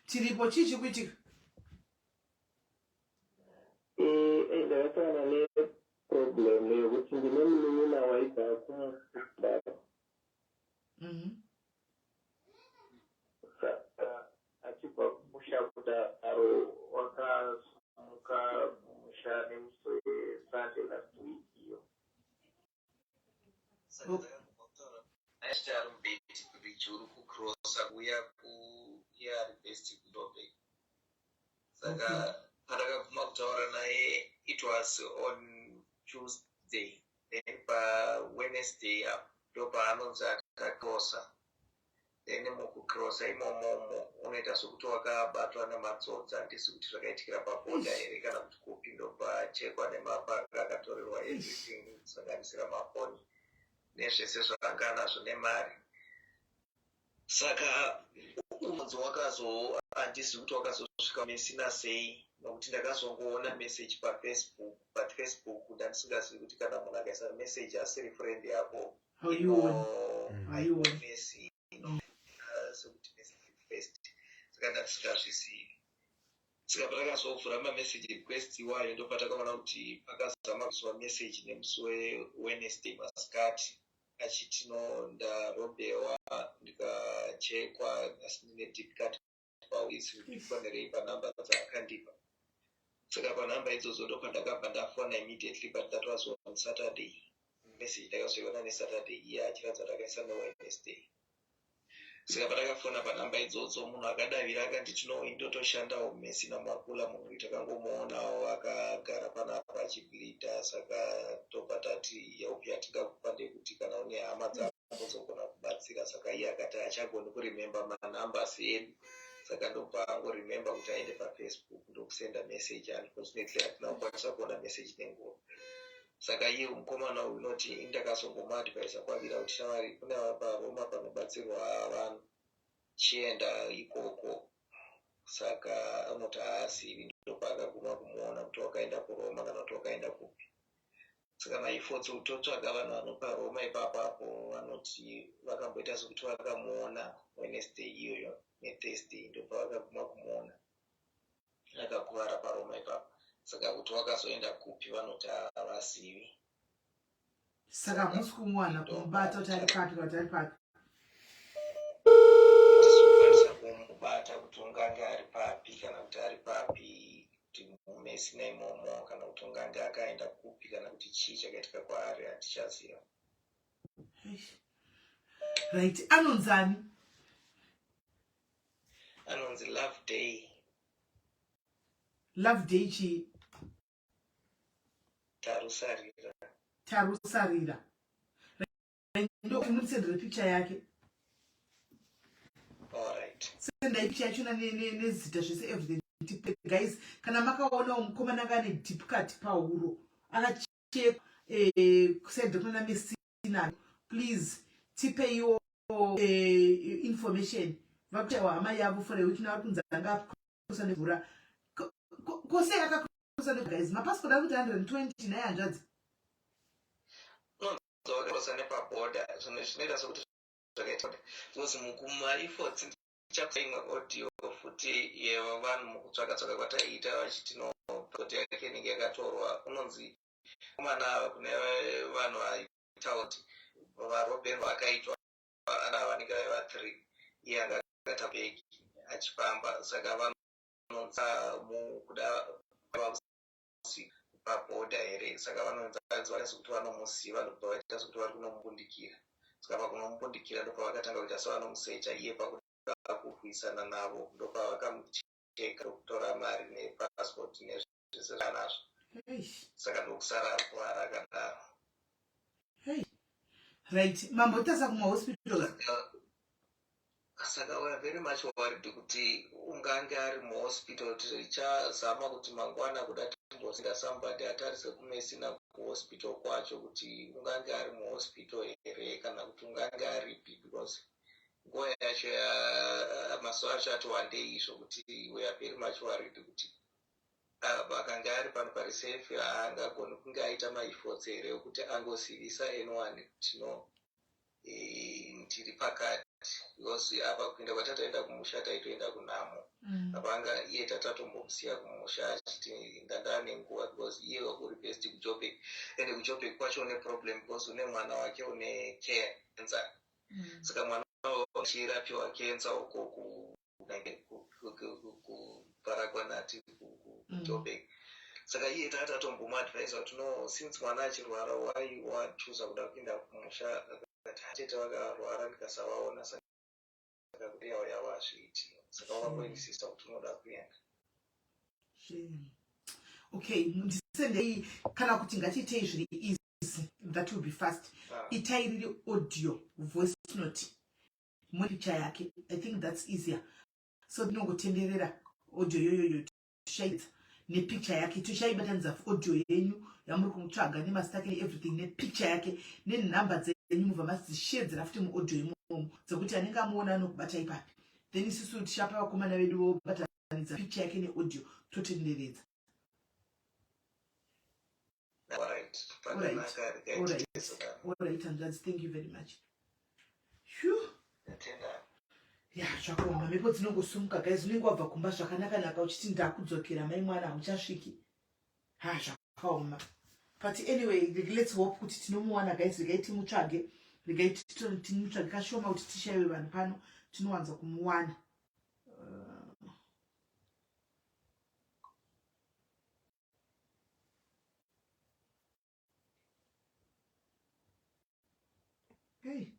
tiripo chii chiri kuitika eh, eh, ndakasangana problem yekuti ndine munin'ina waibva kumusindaro mhm. saka achibva kumusha kudaro wakasumuka mumusha nemusi wesunday last week iyo achiti ari mubeti bridge uri kucrossa kuuya kuiye ari best kudobek saka pandakaguma kutaura naye it was on tuesday then pawednesday ndopaanonzi akacrossa then mukucrossa imomomo unoita sokuti wakabatwa nematsotsi handisi kuti zvakaitikira paboda here kana kuti kupi ndopachekwa nemapanga akatorerwa everything kusanganisira mafoni nezvese zvaanga anazvo nemari saka unonzi wakazo handizivi kuti wakazosvika mesina sei nokuti ndakazongoona message pafacebook but facebook ndandisingazivi kuti kana munhu akaisa message asiri friend yako haioni sekuti message request saka ndandisingazvizivi saka patakazovhura mamessage request iwayo ndopatakaona kuti pakazama kuiswa message nemusi wewednesday masikati achiti no ndarombewa ndikachekwa asi ndine deep cut paisi ndifonerei panumber dzaakandipa saka panumber idzodzo ndopandakabva ndafona immediately but that was on saturday message ndakazoiona nesaturday iye achiratidza kuti akaisa newednesday saka patakafona panhamba idzodzo munhu akadavira akanditi no indotoshandawo mumesina makula munhu uyu takangomuonawo akagara panapa achibleeda saka tobva tati help yatingakupa ndeyekuti kana une hama dzako dzogona kubatsira saka iye akati haachagoni kuremember manumbers edu saka ndobva angoremember kuti aende pafacebook ndokusenda message unfortunately hatina kukwanisa kuona message nenguva Saka iye mukomana uyu unoti ini ndakazongomuadvisa kwavira kuti shamwari kune paroma panobatsirwa vanhu chienda ikoko saka anoti haazivi ndopaakaguma kumuona kuti wakaenda kuroma kana kuti wakaenda kupi saka maifotsi totsvaga vanhu vanopa roma ipapapo vanoti vakamboita sekuti vakamuona wednesday iyoyo nethursday ndopavakaguma kumuona akakuvara paroma ipapo saka kuti wakazoenda kupi vanoti havazivi saka hamusi kumuwana kumubata kuti ari papi kana kuti ari papi tisikukwanisa kumubata kuti ungange ari papi kana kuti ari papi kuti mumesina imomo kana kuti ungange akaenda kupi kana kuti chii chakaitika kwaari hatichaziva right anonzani anonzi love day love day chii tarusarira tarusarira ndokumusendere picture yake sendai picture yachona nezita zvese everything guys kana makaonawo mukomana anga ane deep cut pahuro akachekwa eh, kuside kunana mesina please tipeiwo eh, information vakushaiwa hama yavo for a week now vari kunzi anga akrosa nemvura kose akakrosa guys mapassport ari kuti 120 naye hanzvadzi unonzi nepaboda zvinhu zvinoita sekuti zvakaita because mukumaefforts ndichakupa imwe audio futi yevanhu mukutsvaka tsvaka kwataiita vachiti no passport yake inenge yakatorwa unonzi vakomana ava kune vanhu vaitaura kuti varobherwa akaitwa ana vanenge vaiva 3 iye anga akata bhegi achifamba saka vanonza mukuda pabhodha here saka vanonzi vaita sekuti vanomuziva ndokubva vaita sekuti vari kunomubundikira saka pakunomubundikira ndopavakatanga kuita sevanomusecha iye pakuda kurwisana navo ndopavakamucheka ndokutora mari nepassport nezvese zvaanazvo saka ndokusara akuvara akadaro. Right, mambotarisa kumahospital. Saka we are very much worried kuti ungange ari muhospital. Tichazama kuti mangwana kuda timbosenda somebody atarise kuMessina kuhospital kwacho kuti ungange ari muhospital here kana kuti ungange aripi because nguva yacho mazuva acho ati wandei zvokuti we are very much worried kuti Akange ari pano pari safe haangagoni kunge aita maefforts here ekuti angozivisa anyone kuti no ndiri pakati because apa kuenda kwatataenda kumusha taitoenda kunhamo. Apa anga iye tatatombomusiya kumusha achiti ndandane nguva because iye uri based kuJoburg and kuJoburg kwacho une problem because une mwana wake une cancer. Saka mwana achirapiwa cancer uko ku kubaragwanati kuJoburg. Saka iye tanga tatombomuadvisa kuti no since mwana achirwara why wachuza kuda kuenda kumusha akati tete vakarwara ndikasavaona saka kuti yavo yavo hazviiti saka wakangoinsista kuti unoda kuenda. Okay, ndisendei kana kuti ngatiitei zviri easy, that will be fast. Itai riri audio voice note mupicture yake, I think that's easier. So tinongotenderera audio yoyoyo tichaidza nepicture yake, tichaibatanidza audio yenyu yamuri kumutsvaga nemazita ake neeverything nepicture yake nenhamba dzenyu, mubva madzishedzera futi muaudio imomo dzekuti anenge amuona anokubata ipapi. Then isusu tichapa vakomana vedu vobatanidza picture yake neaudio totenderedza. Alright, hanzvadzi, thank you very much. Phew. Ya, zvakaoma, mhepo dzinongosumuka guys, unenge wabva kumba zvakanaka naka uchiti ndakudzokera mai mwana hauchasviki. Ha, zvakaoma. But anyway, let's hope kuti tinomuwana guys, regai timutsvage, regai timutsvage kashoma kuti tishaiwe vanhu pano, tinowanza kumuwana. Hey.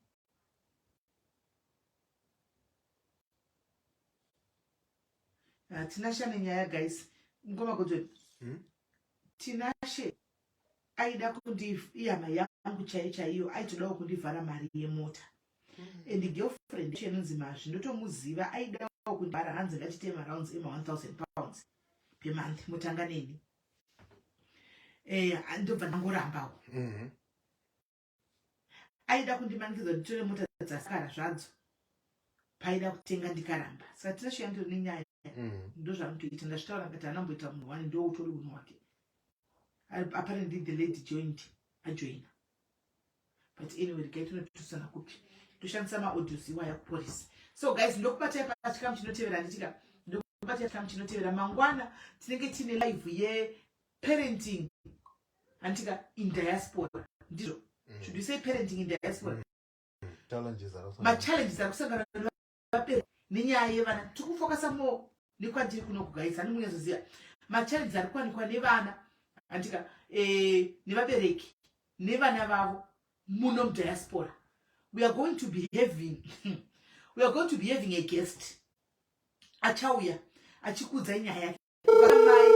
Tinashe ane nyaya guys. Mukoma Godwin. Tinashe aida kundi ihama yangu chaiyo chaiyo aitodawo kundivhara mari yemota. And girlfriend inonzi Mazvi ndotomuziva aidawo kundivhara hanzi ngatite marounds ema 1000 pounds per month motanga neni. Ndobva ndangorambawo. Aida kundimanikidza kuti nditore mota dzasara zvadzo paida kutenga ndikaramba. Saka Tinashe yanditori nenyaya. Ndozvaanotoita ndazvitaura ngati anamboita munhu wani ndo utori unhu wake. Apparently the lady joined ajoina. But anyway regai tinotusana kupi. Toshandisa maaudios iwaya kupolice. So guys ndokubatai pachikamu chinotevera handitika. Ndokubatai pachikamu chinotevera mangwana tinenge tine live ye parenting handitika in diaspora. Ndizvo. Should we say parenting in diaspora? Challenges are also machallenges ari kusangana nevabereki nenyaya yevana. Tiri kufokasa more nekwandiri kuno kugaisa ani munyazoziva machallenges ari kuwanikwa nevana handika nevabereki nevana vavo muno mudiaspora. We are going to be having we are going to be having a guest achauya achikuudzai nyaya yake. Mai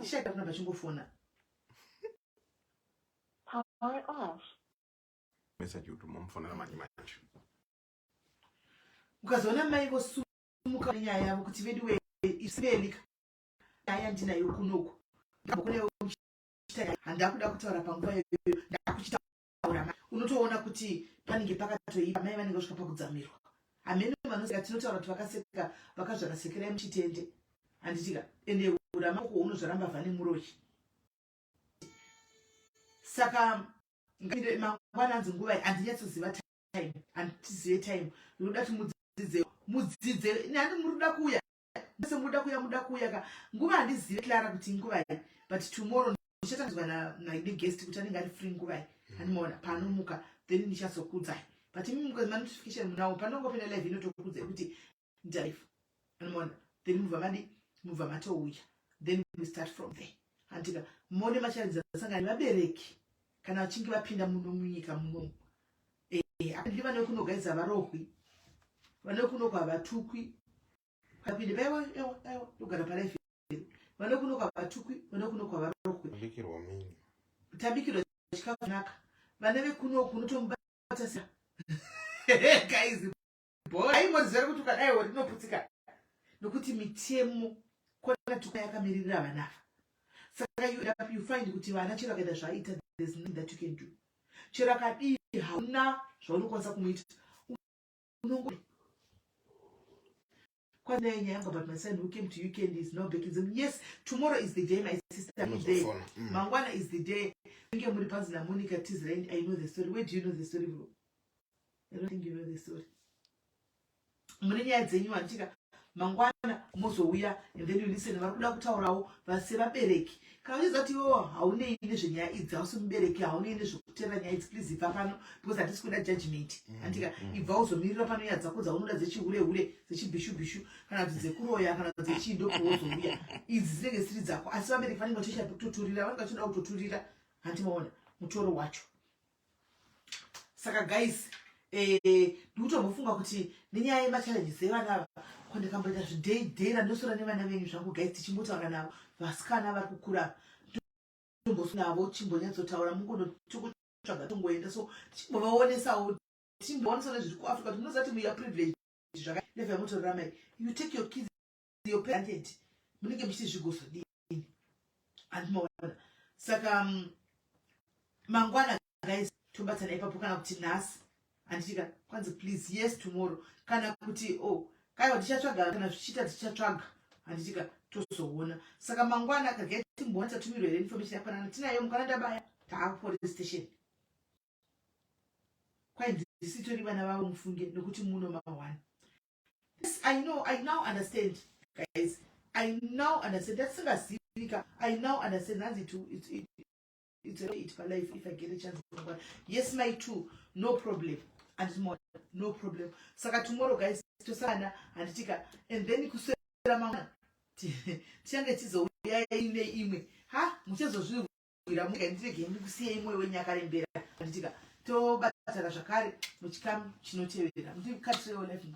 ishaita kuna vachingofona. Power off. Message kuti mumufonera manje manje. Ukazoona mai vosumuka nenyaya yavo kuti vedu we isibelika nyaya ndinayo kunoku. Ndambokunewo muchita handakuda kutaura panguva iyoyo ndakuchitaura. Unotoona kuti panenge pakatoipa, mai vanenge vasvika pakudzamirwa. Hamene vanoseka, tinotaura kuti vakaseka vakazvara sekerai muchitende, handitika? Ende uramako unozvara mbavha nemuroyi. Saka mangwana anzi nguvai? Handinyatsoziva time, handizive time. Ndinoda kuti mudzidze, mudzidze nani. Muri kuda kuuya se muda kuuya, muda kuuya ka. Nguva handizive, Clara, kuti nguvai, but tomorrow ndichatanzwa neguest kuti anenge ari free nguvai. Handimaona paanomuka, then ndichazokudzai. But imi manotification munawo, panongopinda live inotokudzai kuti ndalive, anomaona. Then mubva madi, mubva matouya, then we start from there, handika? Muone machallenges asangana nevabereki kana vachinge vapinda muno munyika munomu. Apindi vane kunogaidza varohwi, vane kunoko havatukwi. Apinde paiwa, ewa ewa, togara palife. Vane kunoko havatukwi, vane kunoko havarohwi. Tabikirwa mini. Tabikirwa chikafu naka. Vana vekunoku unotomubata se guys aimoziva kuti ukadaiwo rinoputsika, nokuti mitemo kona tuka yakamiririra vana ava. Saka you, you find kuti vana chero akaita zvaaita, there's nothing that you can do. Chero akadii, hauna zvaunokwanisa kumuita. Unongo kwanai nyaya yangu about my son who came to UK and is now back in Zim. Yes, tomorrow is the day, my sister. Day. Mangwana is the day. Nge muri panzi na Monica Tizrain. I know the story. Where do you know the story, bro? I don't think you know the story. Mune nyaya dzenyu, handitika? Mangwana mozouya and then you listen. Vari kuda kutaurawo sevabereki. Kana uchiziva kuti iwewo haunei nezvenyaya idzi, hausi mubereki, haunei nezvekuteera nyaya idzi, please ibva pano, because hatisi kuda judgment, handika? Ibva uzomirira pano nyaya dzako dzaunoda dzechihure hure, dzechibhishu bhishu, kana kuti dzekuroya, kana kuti dzechindo, wozouya. Idzi dzinenge dzisiri dzako, asi vabereki vanenge vachiisha pekutoturira, vanenge vachida kutoturira, handimaona mutoro wacho. Saka guys, ndikutombofunga kuti nenyaya yemachallenges evana ava, kwandikamboita zviday randosora nevana venyu zvangu, guys, tichimbotaura navo vasikana vari kukura, tombosonavo, chimbonyatsotaura, mungonotsvaga, tongoenda. So tichimbovaonesawo, tichimbovaonesawo nezviri kuAfrica, kuti munoziva kuti muya privilege zvaka level yamutorarama. You take your kids, your granted, munenge muchiti zvigozodini, handimaona? Saka mangwana guys, tobatsana ipapo, kana kuti nhasi, handitika? Kwanzi please, yes, tomorrow, kana kuti oh, kaiwa tichatsvaga, kana zvichiita tichatsvaga, handitika? Tozoona. Saka mangwana kagai timboona tatumirwa here information yakanana tinayo. Mukana ndabaya taapolice station, kwai ndisitori vana vavo, mufunge, nokuti muno ma1. Yes, I know, I now understand, guys. I now understand. Tatisingazivika. I now understand. Hanzi to it's a it for life if I get a chance. Yes, my too. No problem. And more, no problem. Saka tomorrow, guys, tosana handitika, and then kuswera mangwana tichange tizouya ine imwe. Ha, muchazozviwira muga. Ndirege ndikusiyei moyo wenyu yakarembera, handitika? Tobatana zvakare muchikamu chinotevera. Mundikatirewo life.